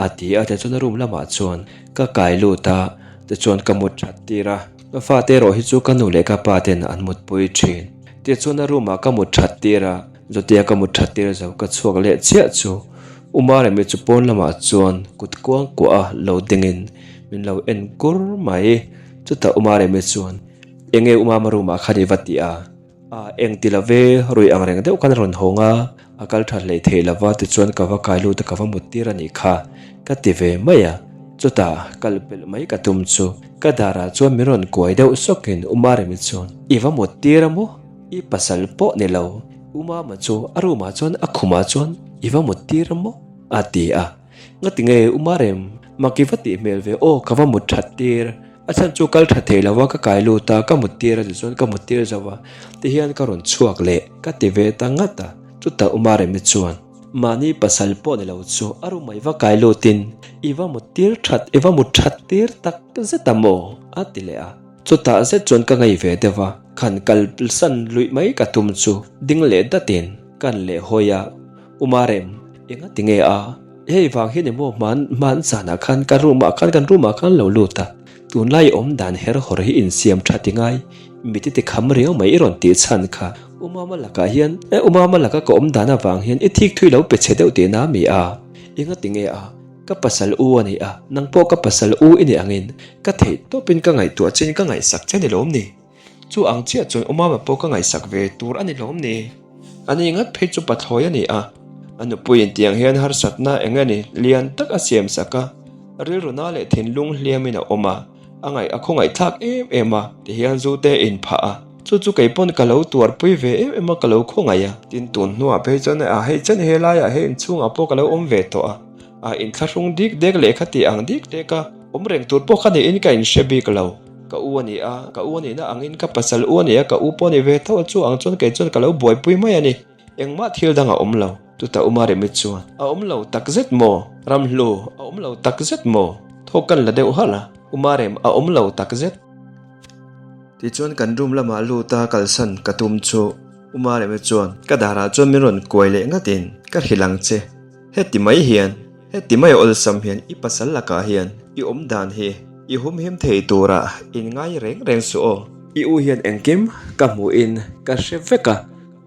S1: a ti a tichuan a room lamah chuan ka kai lut a tichuan ka mut that tir a ka fate erawh hi chu ka nu leh ka pa ten an mutpui thin tichuan a room ah ka mut that tir a chutia ka mut that tir zo ka chhuak leh chiah chu U Maremi chu pawn lamah chuan kut kuang kuah a lo dingin min lo en kur mai chutah U Maremi chuan enge U Mama room ah khan i va ti a. A eng ti love, rui ang reng deuh khan a rawn hawng a, a kal tha hlei thei lova tichuan ka va kai lut a ka va mut tir a nih kha, ka ti ve mai a. Chutah kal pelh mai ka tum chu ka darah chuan min rawn kuai deuh sawkin U Maremi chuan, I va mut tir a maw? I pasal pawh ni lo, U Mama chu a room ah chuan a khumah chuan i va mut tir a maw? a ti a. Ngati nge U Marem, mak i va tih hmel ve aw ka va mut that tir. A chhan chu kal tha thei lova ka kai lut a, ka mut tir a ti chuan ka mut tir zo a, tihian ka rawn chhuak leh ka ti ve ta ngat a. Chutah U Maremi chuan mahni pasal pawh ni lo chu a room ah i va kai lutin i va mut tir that, i va mut that tir tak zet a maw? a ti leh a.
S2: Chutah zet chuan ka ngei ve deuh a, khan kalsan luih mai ka tum chu ding leh datin kan leh hawi a, Umarem, enga ti nge a? Hei vang hian emaw hman hman zanah khan ka room ah khan kan room ah khan lo lut a, tunlai awm dan her hawr hi insiam tha ti ngai, miti ti kham riau mai i rawn tih chhan kha. Umama lakah hian, eh Umama laka ka awm dan avang hian i thik thui lo pe chhe deuh tihna a mi a? Enga ti nge a? Ka pasal u a ni a, nang pawh ka pasal u i ni angin ka theih tawpin ka ngaihtuah chin ka ngaihsak che ni lawm ni? Chu ang chiah chuan Umama pawh ka ngaihsak ve tur a ni lawm ni? A ni ngat phei chu pathlawi a ni a, a nupuiin tiang hian harsatna eng nge ni lian tak a siam sak a, rilruna leh thinlung hliamin a awm a, a ngaih a khawngaihthlak em em a, tihian zu te a inphah a, chu chu kei pawn ka lo tuarpui ve em em a, ka lo khawngaih a. Tin, tun hnuah phei chuan a hei chen he laiah he inchhungah pawh ka lo awm ve tawh a, a inthlahrung dik dek leh kha tih ang dik dek a, awm reng tur pawh kha niin ka inhre bik lo. Ka u a ni a, ka u a nihna angin ka pasal u a ni a, ka u pawh a ni ve tho a, chu ang chuan kei chuan ka lo buaipui mai a ni. Engmah thil dang a awm lo. Chutah Umaremi chuan, A awm lo tak zet maw? Ramhlu, a awm lo tak zet maw? Thawk kan la deuh halh a, Umarem, a awm lo tak zet.
S1: Tichuan kan room lamah lut a kalsan ka tum chu Umaremi chuan ka darah chuan min rawn kuai leh ngatin, Ka hrilh ang che. Heti mai hian, heti mai awlsam hian i pasal lakah hian i awm dan hi i humhim thei turah in ngai reng reng suh aw.
S2: I u hian engkim ka hmuhin ka hre vek a,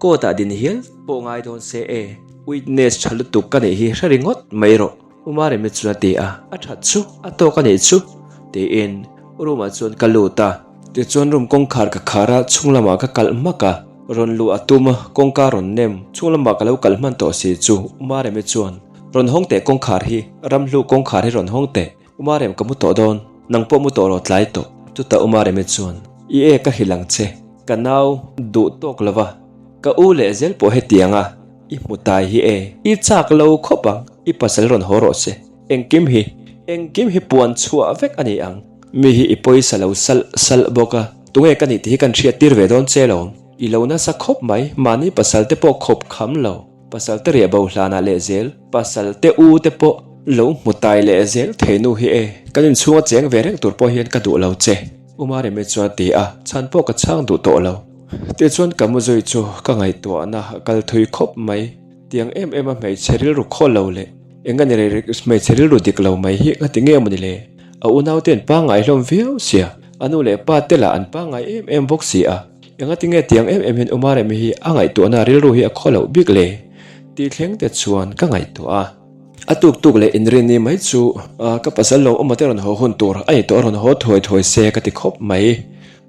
S2: court ah din hial pawh ngai dawn se e, witness tha lutuk ka nih hi hre ringawt mai rawh, U Maremi chuan a ti a, a that chu a tawk a nih chu tiin room ah chuan ka lut a. Tichuan room kawngkhar ka khar a, chhung lamah ka kalh hmak a, rawn luh a tum a, kawngka rawn nem, chhung lamah ka lo kalh hman tawh si chu U Maremi chuan, Rawn hawng teh kawngkhar hi, Ramhlu kawngkhar hi rawn hawng teh, U Marem ka mu tawh dawn, nang pawh mu tawh rawh tlai tawh. Chutah U Maremi chuan, I e ka hrilh ang che, ka nau duh tawk lo va, ka u leh zel pawh hetiang a, i hmu tai hi e, i chak lo khawp ang, i pasal rawn haw rawh se. Engkim hi, engkim hi puan chhuah vek a ni ang. Mi hi i pawisa lo salh salh bawk a, tunge ka nih tih hi kan hriat tir ve dawn che lo. I lo nasa khawp mai, mahni pasal te pawh khawp kham lo, pasal te riah bo hlanah leh zel, pasal te u te pawh lo hmu tai leh zel thei nu hi e, kan inchhung a cheng ve reng tur pawh hian ka duh lo che. Umareme chuan a ti a, chhan pawh ka chhang duh tawh lo. Tichuan ka mu zui chu ka ngaihtuahna a kal thui khawp mai. Tiang em em a hmeichhe rilru khaw lo leh eng a ni rei hmeichhe rilru dik lo mai hi ngati nge maw ni le? A unau te an pangngai hlawm viau sia, a nu leh pa te lah an pangngai em em bawk si a, engati nge tiang em em hian Umaremi hi a ngaihtuahna rilru hi a khaw loh bik le? Tih thleng te chuan ka ngaihtuah a. A tuk tuk leh inrinni mai chu ka pasal lo awm a te rawn haw hun tur a ni tawh a rawn haw thuai thuai se ka ti khawp mai.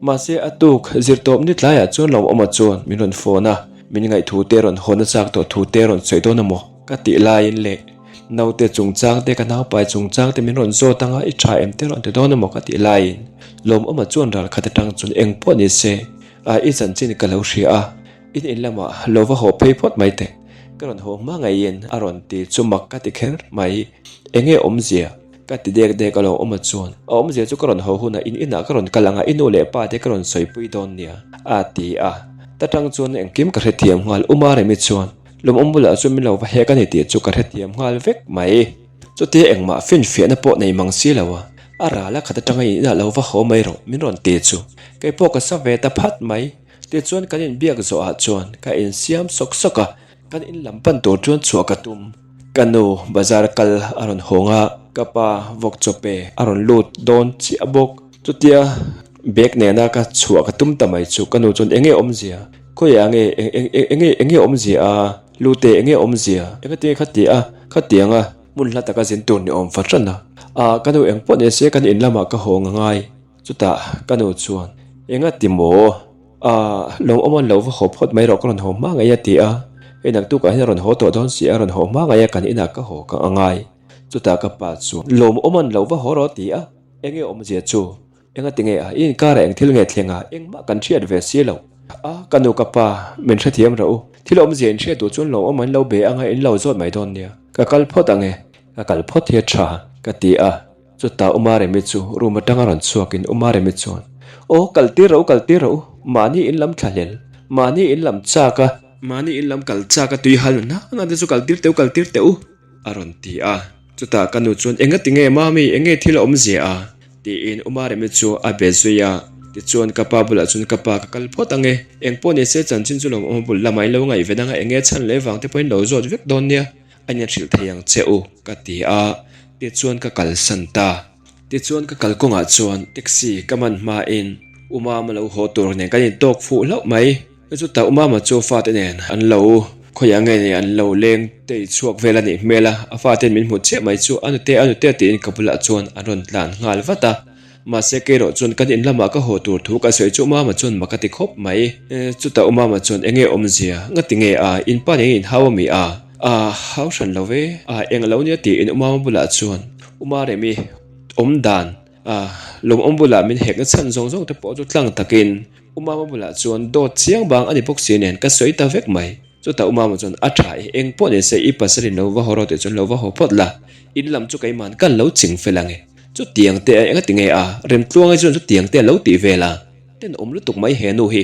S2: Mahse a tuk zirtawp ni tlaiah chuan Lawmawma chuan min rawn phone a, min ngaihthu te rawn hawn a chak tawh thu te rawn sawi dawn a maw ka tih laiin leh naute chungchang te ka naupai chungchang te min rawn zawt anga i tha em te rawn ti dawn a maw ka tih laiin Lawmawma chuan ral khat atang chuan eng pawh ni se a i chanchin ka lo hria a in in lamah lo va haw phei phawt mai teh ka rawn haw hma ngeiin a rawn ti chu mak ka ti kher mai enge awmzia Ka ti dek dek a lo awm a chuan a awmzia chu ka rawn haw hunah in inah ka rawn kal ang a, i nu leh pa te ka rawn sawipui dawn nia a ti a. Ta tang chuan engkim ka hrethiam nghal U Maremi chuan lawmawm bulah chuan min lo va hek a ni tih chu ka hrethiam nghal vek mai. Chutia engmah finfiahna pawh nei mang si lo a, a ral a khat atanga in inah lo va haw mai rawh min rawn ti chu kei pawh ka sa ve ta phat mai. Tichuan kan inbiak zawhah chuan ka insiam sawk sawk a. Kan in lam pan tur chuan chhuah ka tum. Ka nu bazar kal a rawn hawng a, ka pa vawk chawpe a rawn lut dawn chiah bawk. Chutia bag nena ka chhuah ka tum ta mai chu ka nu chuan enge awmzia? Khawiah nge enge enge awmzia a? Lute enge awmzia? Engati nge khati a khatiang a hmun hla taka zin tur ni awm fahran a? Ah ka nu engpawh ni se kan in lamah ka hawng a ngai. Chutah ka nu chuan engati maw? Aah, lawmawm an lo va haw phawt mai rawh ka rawn haw hma ngei a ti a, hei naktukah hian a rawn haw tawh dawn si a, rawn haw hma ngei a kan inah ka haw ka a ngai. Chutah ka pa chuan, Lawmawm an lo va haw rawh a ti a, enge awmzia chu? Engati nge a, i inkarah eng thil nge thleng a, engmah kan hriat ve si lo. A, ka nu ka pa, min hrethiam rawh u, thil awmzia in hriat duh chuan lawmawm an lo be anga in lo zawt mai dawn nia, ka kal phawt ang e, ka kal phawt hi a tha ka ti a. Chutah Umaremi chu room atanga rawn chhuakin Umaremi chuan, Aw, kal tir rawh u, kal tir rawh u, mahni in lam thla hlel, mahni in lam chak a, mahni in lam kal chak a tui hal na na te chu kal tir teh u, kal tir teh u, a rawn ti a. Chutah ka nu chuan, Engati nge Mami, enge thil a awmzia a? tiin Umaremi chu a be zui a.
S1: Tichuan ka pa bulah chuan ka pa ka kal phawt ang e, eng pawh ni se chanchin chu lo awm a bul lamah in lo ngaihven ang a, eng nge chhan leh vang te pawhin lo zawt vek dawn nia, a inhrilh thei ang che u ka ti a, tichuan ka kalsan ta. Tichuan ka kal kawngah chuan taxi ka man hmain U Mama lo haw tur nen kan intawk fuh hlauh mai. Chutah U Mama chu fate nen an lo khawiah nge ni an lo leng tei chhuak vel a nih hmel a, a fate'n min hmu chiah mai chu a nute a nute tiin ka bulah chuan an rawn tlan nghal vat a. Mahse kerawh chuan kan in lamah ka haw tur thu ka sawi chu U Mama chuan mak a ti khawp mai. Chutah U Mama chuan enge awmzia ngati nge a in pa nen in hau a mi a? A hau hran lo ve a eng lo nia tiin U Mama bulah chuan U Maremi awm dan a lawmawm bulah min hekna chhan zawng zawng te pawh chu tlang takin U Mama bulah chuan dawt chiang bang a ni bawk si nen ka sawi ta vek mai. Chutah U Mama chuan a tha e, eng pawh ni se i pasalin lo va haw rawh tih chuan lo va haw phawt la, in lam chu keiman kan lo ching fel ang e. Chutiang te a enga ti nge a, Remtluangi chuan chutiang te a lo tih vel a, tenawm lutuk mai he nu hi.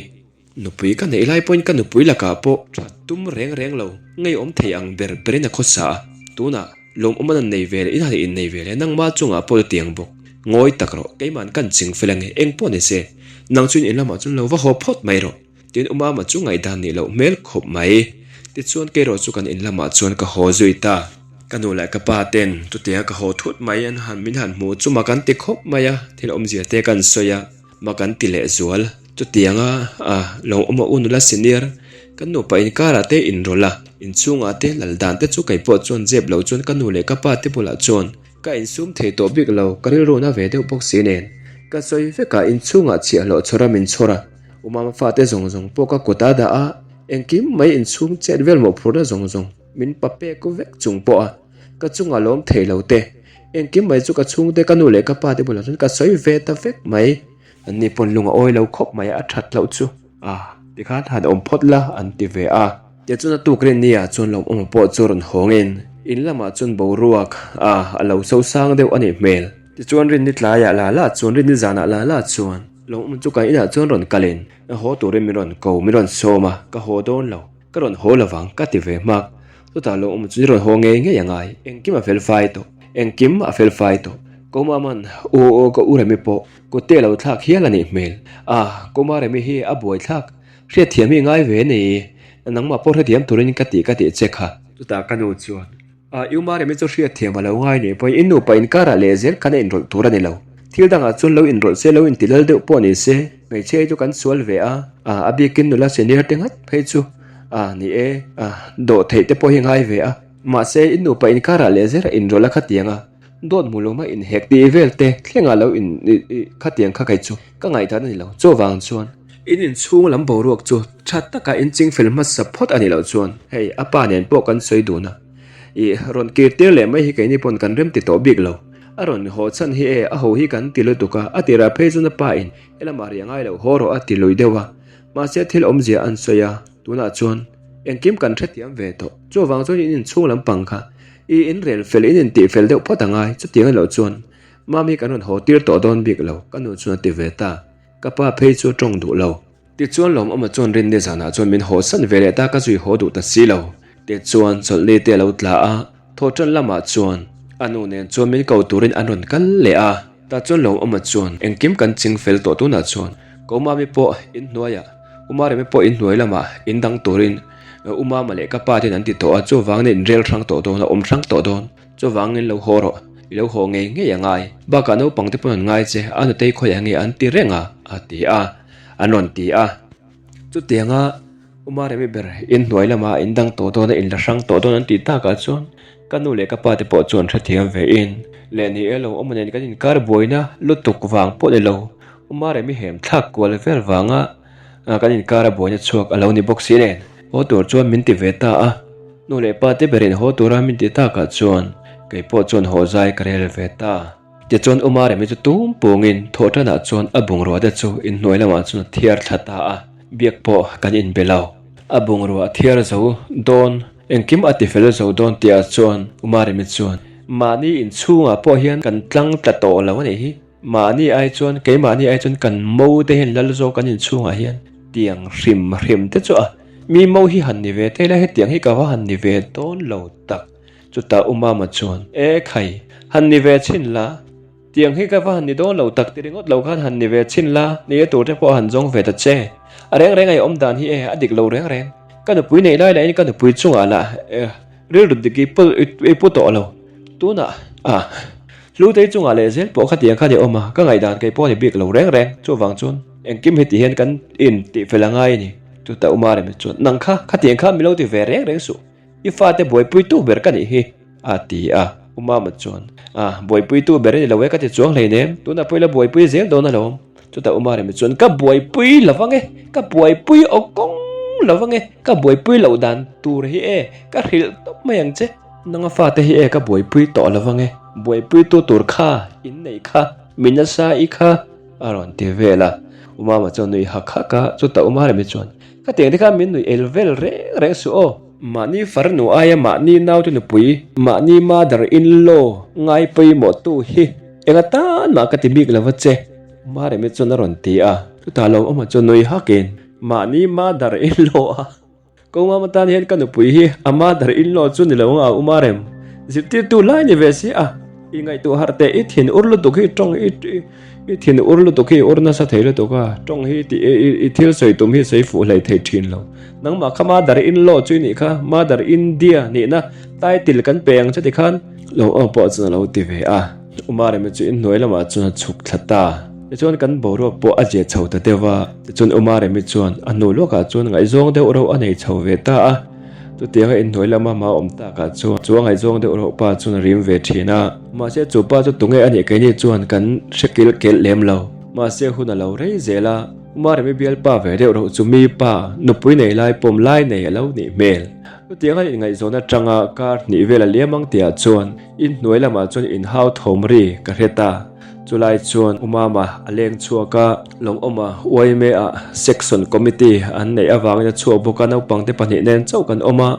S1: Nupui ka neih lai pawhin ka nupui lakah pawh that tum reng reng lo, ngeiawm thei ang ber berin a khawsa a, tunah lawmawm an nei ve leh in han innei ve leh nangma chungah pawh chutiang bawk. Ngawi tak rawh, keiman kan ching fel ange, eng pawh ni se, nang chuan in lamah chuan lo va haw phawt mai rawh, tiin Umama chu ngaihdan nih loh hmel khawp mai. Tichuan keirawh chu kan in lamah chuan ka haw zui ta. Ka nu leh ka pa ten chutianga ka haw thut mai an han min han hmu chu mak an ti khawp mai a, thil awmzia te kan sawi a. Ma kan ti leh zual. Chutianga a lo awm a u nula senior kan nupa inkarah te inrawlh a, inchhungah te lal dan te chu kei pawh chuan zep lo chuan ka nu leh ka pa te bulah chuan ka insum thei tawh bik lo, ka rilru na ve deuh bawk si nen. Ka sawi vek a, inchhungah chhiahhlawh chhawr a min chhawr a, u mama fate zawng zawng pawh ka kut a dah a, engkim mai inchhung chet vel mawhphurhna zawng zawng min pa pek vek chung pawh a ka chungah lawm thei lo te. Engkim mai chu ka chhungte ka nu leh ka pa te bulah chuan ka sawi ve ta vek mai. An ni pawn lung a awi lo khawp mai a, a that loh chu a tikhan han awm phawt la an ti ve a. Tichuan a tuk rin nia chuan lawmawma pawh chu rawn hawngin in lamah chuan boruak a a lo so sang deuh a nih hmel. Tichuan rinni tlaiah la la chuan rinni zanah la la chuan lawmawma chu kan inah chuan rawn kalin haw turin min rawn ko min rawn sawm a, ka haw dawn lo. Ka rawn haw lovang ka ti ve hmak. Chutah lo awm chu i rawn haw ngei ngei a ngai. Engkim a fel fai tawh. Engkim a fel fai tawh. Komaman u aw ka u Remi pawh kut te lo thlak hial a nih hmel. Ah, Koma Remi hi a buai thlak. Hriatthiam hi i ngai ve ni. Nangmah pawh hrethiam turin ka tih ka tih che kha. Chutah ka nu chuan Ah, i Uma Remi chu hriatthiam a lo ngai nih pawhin i nupa inkarah leh zel khan a inrawlh tur a ni lo. Thil dangah chuan lo inrawlh se, lo inti lal deuh pawh ni se, hmeichhia hi chu kan sual ve a, ah, a bikin nula senior te ngat phei chu, ah, ni e, ah, dawh theih te pawh hi ngai ve a. Mahse, i nupa inkarah leh zel a inrawlh a khatiang a, dawt hmu lo mai inhek tih vel te thlengah lo in, i, i, khatiang kha kei chu ka ngaihdan a ni lo. Chuvang chuan. In inchhung lam boruak chu tha taka inching fel hmasa phawt a nih loh chuan hei a pa nen pawh kan sawi dun a, ih rawn kir tir leh mai hi keini pawn kan rem ti tawh bik lo. A rawn haw chhan hi e a ho hi kan ti lutuk a, a tirah phei chuan a pa in helamah ri a ngai loh haw rawh a ti lui deuh a, mahse thil awmzia an sawi a, tunah chuan engkim kan hrethiam ve tawh. Chuvang chuan in inchhung lampang kha i inrel fel in intih fel deuh phawt a ngai, chutiang a nih loh chuan Mami kan rawn haw tir tawh dawn bik lo ka nu chuan a ti ve ta. Ka pa phei chu a tawng duh lo. Tichuan Lawmawma chuan rinni zanah chuan min haw san ve leh ta ka zui haw duh ta si lo. Tichuan chawlhni te a lo tla a, thawhtan lamah chuan a nu nen chuan min ko turin an rawn kal leh a. Tah chuan Lawmawma chuan engkim kan ching fel tawh tunah chuan ka Umami pawh inhnuaiah, Umaremi pawh inhnuai lamah indang turin Umama leh ka pa ten an ti tawh a, chuvangin inrel hrang tawh dawn a, awm hrang tawh dawn. Chuvangin lo haw rawh, i lo haw ngei ngei a ngai. Bakah naupang te pawn an ngai che, a nutei khawiah nge an ti reng a, a ti a, an rawn ti a. Chutianga Uma Remi ber inhnuai lama in dang tawh dawn a, in la hrang tawh dawn an tih takah chuan ka nu leh ka pa te pawh chuan hrethiam ve in leh ni e lo awm nen kan inkar buaina lutuk vang pawh ni lo, Uma Remi hem thlak kual vel vanga kan inkar a buaina chhuak a lo ni bawk si nen haw tur chuan min ti ve ta a. Nu leh pa te berin haw tura min ti takah chuan kei pawh chuan haw zai ka rel ve ta. Tichuan U Maremi chu tum pungin thawhtanah chuan a bungrua te chu inhnuai lamah chuan a thiar thla ta a, biak pawh kan inbe lo. A bungrua a thiar zo dawn, engkim a ti fel zo dawn tihah chuan U Maremi chuan, Mahni inchhungah pawh hian kan tlang tla tawh lo a nih hi. Mahni ai chuan, keimahni ai chuan kan mo te hian lal zawk an inchhungah hian tiang hrim hrim te chu a, mi mo hi han ni ve thei la hetiang hi ka va han ni ve dawn lo tak. Chutah U Mama chuan, E khai, han ni ve chhin la. Tiang hi ka va han ni dawn lo tak ti ringawt lo khan han ni ve chhin la, ni e tur te pawh han zawng ve ta che. A reng reng a i awm dan hi e, a dik lo reng reng. Ka nupui neih lai lahin ka nupui chungah lah rilru dik i pu tawh lo. Tunah ah Hlutei chungah leh zel pawh khatiang khan i awm a, ka ngaihdan kei pawh a ni bik lo reng reng. Chuvang chuan engkim heti hian kan in tih fel a ngai a ni. Chutah Uma Remi chuan, Nang kha, khatiang khan mi lo ti ve reng reng suh. I fate buaipuitu ber ka nih hi, a ti a. U Mama chuan, A, buaipuitu ber a ni lo e ka ti chuang hleinem, tunah pawh ila buaipui zel dawn alawm. Chutah U Maremi chuan, Ka buaipui lo vang e, ka buaipui aw kawng lo vang e, ka buaipui loh dan tur hi e, ka hrilh tawp mai ang che. Nanga fate hi e ka buaipui tawh lo vang e, buaipuitu tur kha, innei kha, mi nasa i kha, a rawn ti vel a. U Mama chuan nui hak hak a, chutah U Maremi chuan, Ka tiang te khan min nuih el vel reng reng suh aw. Mahni farnu aia mahni naute nupui, mahni mother in law ngai pawimawh tu hi eng atan mah ka ti bik lo va che, Maremi chuan a rawn ti a. Chutah lo awm chu nui hakin, Mahni mother in law a ko ngam atan hian ka nupui hi a mother in law chu ni lo ang a u Marem, zirtirtu lai ni ve si a. I ngaihtuah harh teh, i thin ur lutuk hi tawng i i thin ur lutuk hi ur nasa thei lutuk a, tawng hi tih i thil sawi tum hi sawi fuh hlei thei thin lo. Nangmah kha Mother in law chu i nih kha, Mother India nihna title kan pe ang che ti khan. Lo aw pawh chuan a lo ti ve a, Umaremi chu inhnuai lamah chuan a chhuk thla ta. Tichuan kan boruak pawh a zia chho ta deuh a, tichuan Umaremi chuan a hnu lawkah chuan ngaihzawng deuh reuh a nei chho ve ta a. Chutianga inhnuai lama hma awm takah chuan chu a ngaihzawng deuh reuh pa chuan a rim ve thin a. Mahse chu pa chu tunge a nih keini chuan kan hre kil kelh lem lo. Mahse hun a lo rei zel a, Umaremi bialpa ve deuh reuh chu mi pa nupui nei lai pawm lai nei a lo nih hmel. Chutianga inngaihzawn atanga kar hnih vel a liam ang tihah chuan inhnuai lamah chuan inhau thawm ri ka hre ta. Chulai chuan U Mama a leng chhuak a, Lawngawma YMA ah Section Committee an neih avangin a chhuak bawk a, naupangte pahnih nen chauh kan awm a,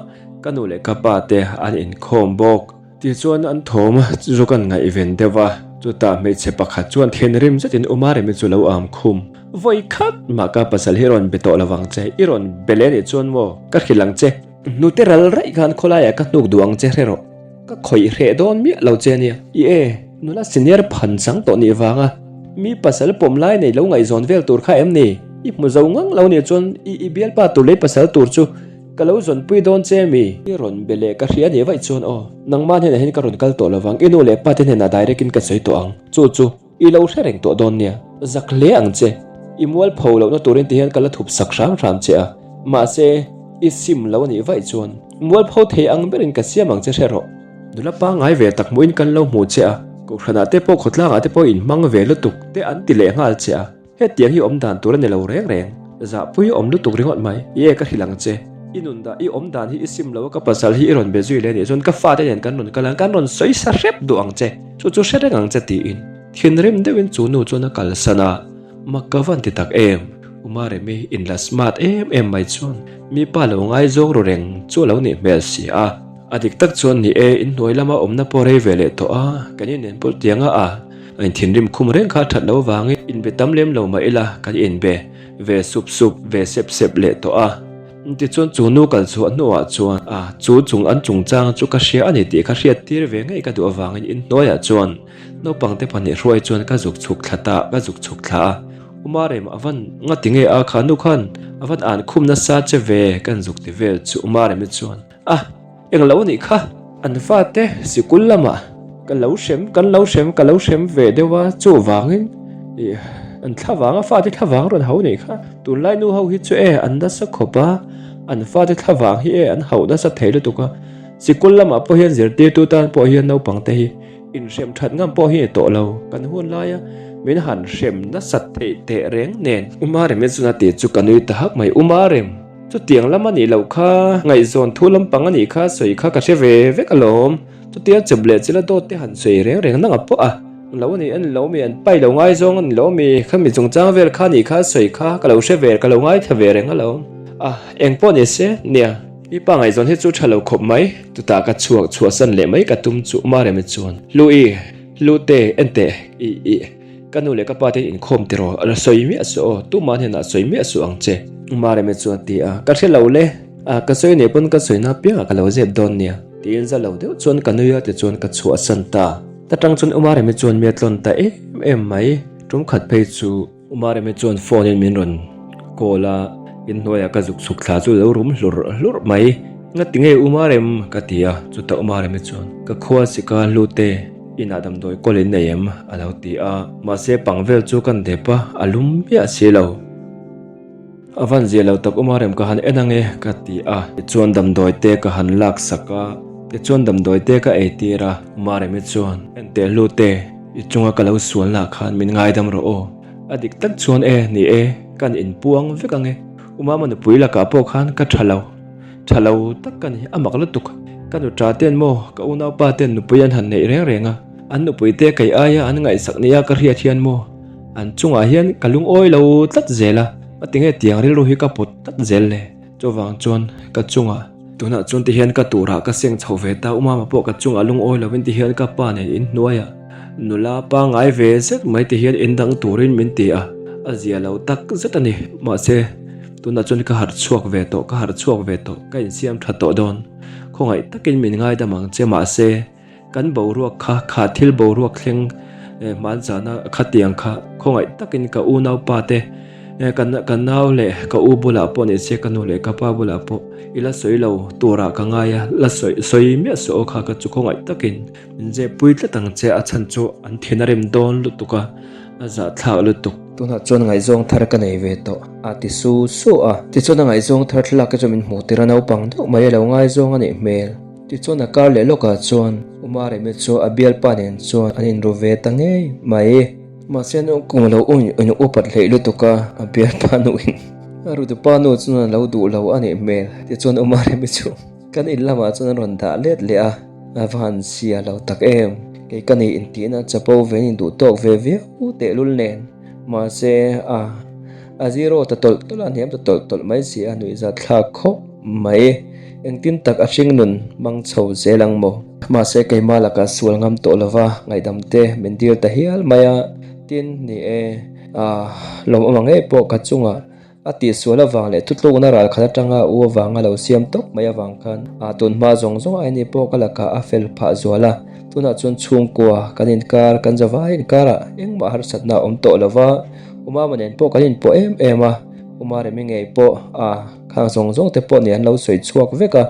S1: ka nu leh ka pa te an inkhawm bawk. Tichuan an thawm chu kan ngaihven deuh a, chutah hmeichhe pakhat chuan thinrim zetin U Maremi chu lo am khum. Vawi khat mah ka pasal hi rawn be tawh lovang che, i rawn be leh anih chuan maw ka hrilh ang che. Hnute ral raih khan khawlaiah ka hnuk duh ang che hre rawh. Ka khawih hreh dawn miah lo che ania. I e, nula senior phan chang tawh nih vanga mi pasal pawm lai nei lo ngaihzawn vel tur kha em ni? I hmu zo ngang lo nih chuan i i bialpa tur leh pasal tur chu ka lo zawnpui dawn che mi? I rawn be leh ka hria nih vaih chuan aw, nangmah hnenah hian ka rawn kal tawh lovang, i nu leh pa te hnenah direct in ka sawi tawh ang. Chu chu. I lo hre reng tawh dawn nia, zak hle ang che. I mualpho lohna turin ti hian ka la thup sak hram hram che a, mahse, i sim lo anih vaih chuan mualpho thei ang berin ka siam ang che hre rawh. Nula pangngai ve tak hmuhin kan lo hmu che a, kohhranah te pawh khawtlangah te pawh inhmang ve lutuk te an ti leh nghal che a, hetiang hi awm dan tur a ni lo reng reng. Zahpui awm lutuk ringawt mai, i e ka hrilh ang che. I nun dah, i awm dan hi i sim lo a, ka pasal hi i rawn be zui leh anih chuan ka fate nen kan rawn kal ang, kan rawn sawi sa hrep duh ang che. Chu chu hre reng ang che tiin thinrim deuhin chu nu chuan a kalsan a, mak ka van ti tak em? Umaremi inla smart em em mai chuan mi pa lo ngaizawng ru reng chu a lo nih hmel si a. A dik tak chuan ni e, inhnuai lama awmna pawh rei ve leh tawh a, kan inen pawlh tianga a inthinrim khum reng kha a that loh avangin inbe tam lem lo mah ila kan inbe ve sup sup ve sep sep leh tawh a. Tichuan chu nu kal chhuah hnuah chuan a chu chung an chungchang chu ka hria a ni tih kha hriat tir ve ngei ka duh avangin inhnuaiah chuan naupangte pahnih hruai chuan ka zuk chhuk thla ta ka zuk chhuk thla a. Umarem a van nga ti nge a kha nu khan a van an khum nasa che ve kan zuk ti vel chu Umaremi chuan a englo a nih kha an fate sikul lamah ka lo hrem kan lo hrem ka lo hrem ve deuh a chuvangin ih an thlavang a fate thlavang rawn hau nih kha tunlai nu ho hi chu e an nasa khawp a an fate thlavang hi e an hauh nasa thei lutuk a sikul lamah pawh hian zirtirtu tan pawh hian naupang te hi inhrem that ngam pawh hi ni tawh lo kan hun laia min han hrem nasat theih teh reng nen Umarem hi chuan a tih chu ka nui ta hak mai Umarem. Chutiang lam a nih loh kha, ngaihzawn thu lampang a nih kha sawi kha ka hre ve vek alawm. Chutia chep leh chila dawt te han sawi reng reng nang a pawh a. Lo a ni a ni lo mi, an pai lo ngaizawng a ni lo mi, khami chungchang vel kha nih kha sawi kha ka lo hre ve, ka lo ngaithla ve reng alawm. A, eng pawh ni se, nia. Mi pa ngaihzawn hi chu tha lo khawp mai. Chutah ka chhuak chhuahsan leh mai ka tum chu Maremi chuan, Hlui, Hlute, enteh, ih, ih. Ka nu leh ka pa te inkhawm tiraw? A la sawi miah suh aw, tumah hnenah sawi miah suh ang che. Mareme chuan a ti a, Ka hre lo le, a ka sawi nei pawn ka sawina piangah ka lo zep dawn nia. Tiin za lo deuh chuan ka nui a tichuan ka chhuahsan ta. Ta tang chuan Umaremi chuan mi a tlawn ta em em mai. Tum khat phei chu Umaremi chuan phone in min rawn call a, inhnuaiah ka zuk chhuk thla chu lo rum hlur hlur mai. Ngati nge Umarem? ka ti a, chutah Umaremi chuan ka khua sika hlute inah damdawi kawl in nei em? a lo ti a, mahse pang vel chu kan dep a, a lum miah si lo. A van zia lo tak awm a rem ka han en ange ka ti a, tichuan damdawi te ka han lak sak a, tichuan damdawi te ka ei tir a, Maremi chuan en teh hlu te, i chunga ka lo sual nah khan min ngaidam rawh aw, a dik tak chuan e ni e, kan inpuang vek ange, Umama nupui lakah pawh khan ka tha lo, tha lo tak ka ni, a mak lutuk, ka nu tha ten maw, ka unaupa ten nupui an han neih reng reng a, an nupui te kei aia an ngaihsak nia ka hriat hian maw, An chungah hian ka lungawi lo tlat zel a, a tinge tiang rilru hi ka put tlat zel le? Chuvang chuan ka chungah tunah chuan tihian ka turah ka seng chho ve ta, Umama pawh ka chungah lungawi lovin tihian ka pa nen inhnuaiah nula pangngai ve zet mai tihian indang turin min ti a, a zia lo tak zet a ni. Mahse, tunah chuan ka harh chhuak ve tawh, ka harh chhuak ve tawh, ka insiam tha tawh dawn. Khawngaih takin min ngaidam ang che mahse, Kan boruak kha, kha thil boruak thleng hmanzana khatiang kha khawngaih takin ka unaupa te, ka ka nau leh ka u bulah pawh ni se ka nu leh ka pa bulah pawh i la sawi lo turah ka ngai a, la sawi sawi miah suh aw kha ka chu khawngaih takin min zep pui tlat ang che a chhan chu an thin a rem dawn lutuk a, a zahthlak lutuk. Tunah chuan ngaihzawng thar ka nei ve tawh a ti su su a, tichuan a ngaihzawng thar thlalak te chu min hmuh tir a naupang deuh mai a lo ngaizawng a nih hmel. Tichuan a kar leh lawkah chuan Umaremi chu a bialpa nen chuan an inru ve ta ngei mai. Mahse an kum a lo in upat hleih lutuk a, a bialpa nuin a rutupa nu chuan a lo duh lo a nih hmel. Tichuan Umaremi chu kan in lamah chuan an rawn dah let leh a, a va han sia lo tak em. Kei ka nih intihna chapo ve in duh tawk ve viau tehlul nen. Mahse a a zero ta tawlh tawlh a, a hniam ta tawlh tawlh mai si a, nuihzat thlak khawp mai. Engtin tak a hring nun mang chho zel ang maw? Mahse keimah lakah sual ngam tawh lova ngaihdam te min dil ta hial mai a, tin ni e, a lawmawm ang ngei pawh ka chungah a tihsual avang leh thutlukna ral khat atanga u avanga lo siam tawp mai avang khan a tun hma zawng zawng aini pawh ka lakah a fel phah zual a, tunah chuan chhungkua kan inkar kan zavai inkarah engmah harsatna a awm tawh lova, Umama nen pawh kan inpawh em em a, Uma Remi ngei pawh a. Khang zawng zawng te pawh nih an lo sawi chhuak vek a,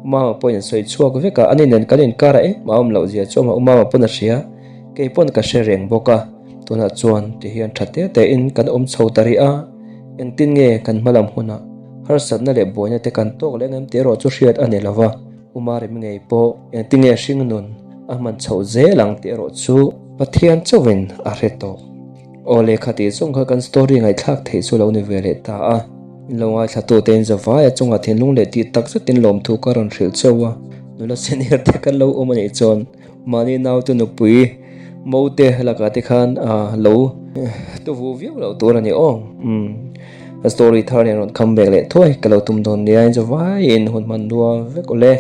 S1: Umama pawhin an sawi chhuak vek a, ani nen kan inkar a engmah a awm loh zia chu amah Umama pawn a hria, kei pawn ka hre reng bawk a, tunah chuan ti hian tha te te in kan awm chho ta rih a, engtin nge kan hma lam hunah harsatna leh buaina te kan tawk leh ngem tih erawh chu hriat a ni lo va, Uma rem ngei pawh engtin nge hringnun a hman chhoh zel ang tih erawh chu Pathian chauhin a hre tawh. Aw lehkha tih zawng kha kan story ngaihthlak theih chu lo ni ve leh ta a. In lo ngaithla tu te in zavai a chungah thinlung leh tih tak zetin lawmthu ka rawn hrilh cheu a. Nula senior te kan lo awm a nih chuan mahni naute nupui mo te lakah te khan lo tuvu viau loh tur a ni aw. Umm ka story thar nen rawn come back leh thuai ka lo tum dawn nia in zavaiin hun hman nuam vek awle.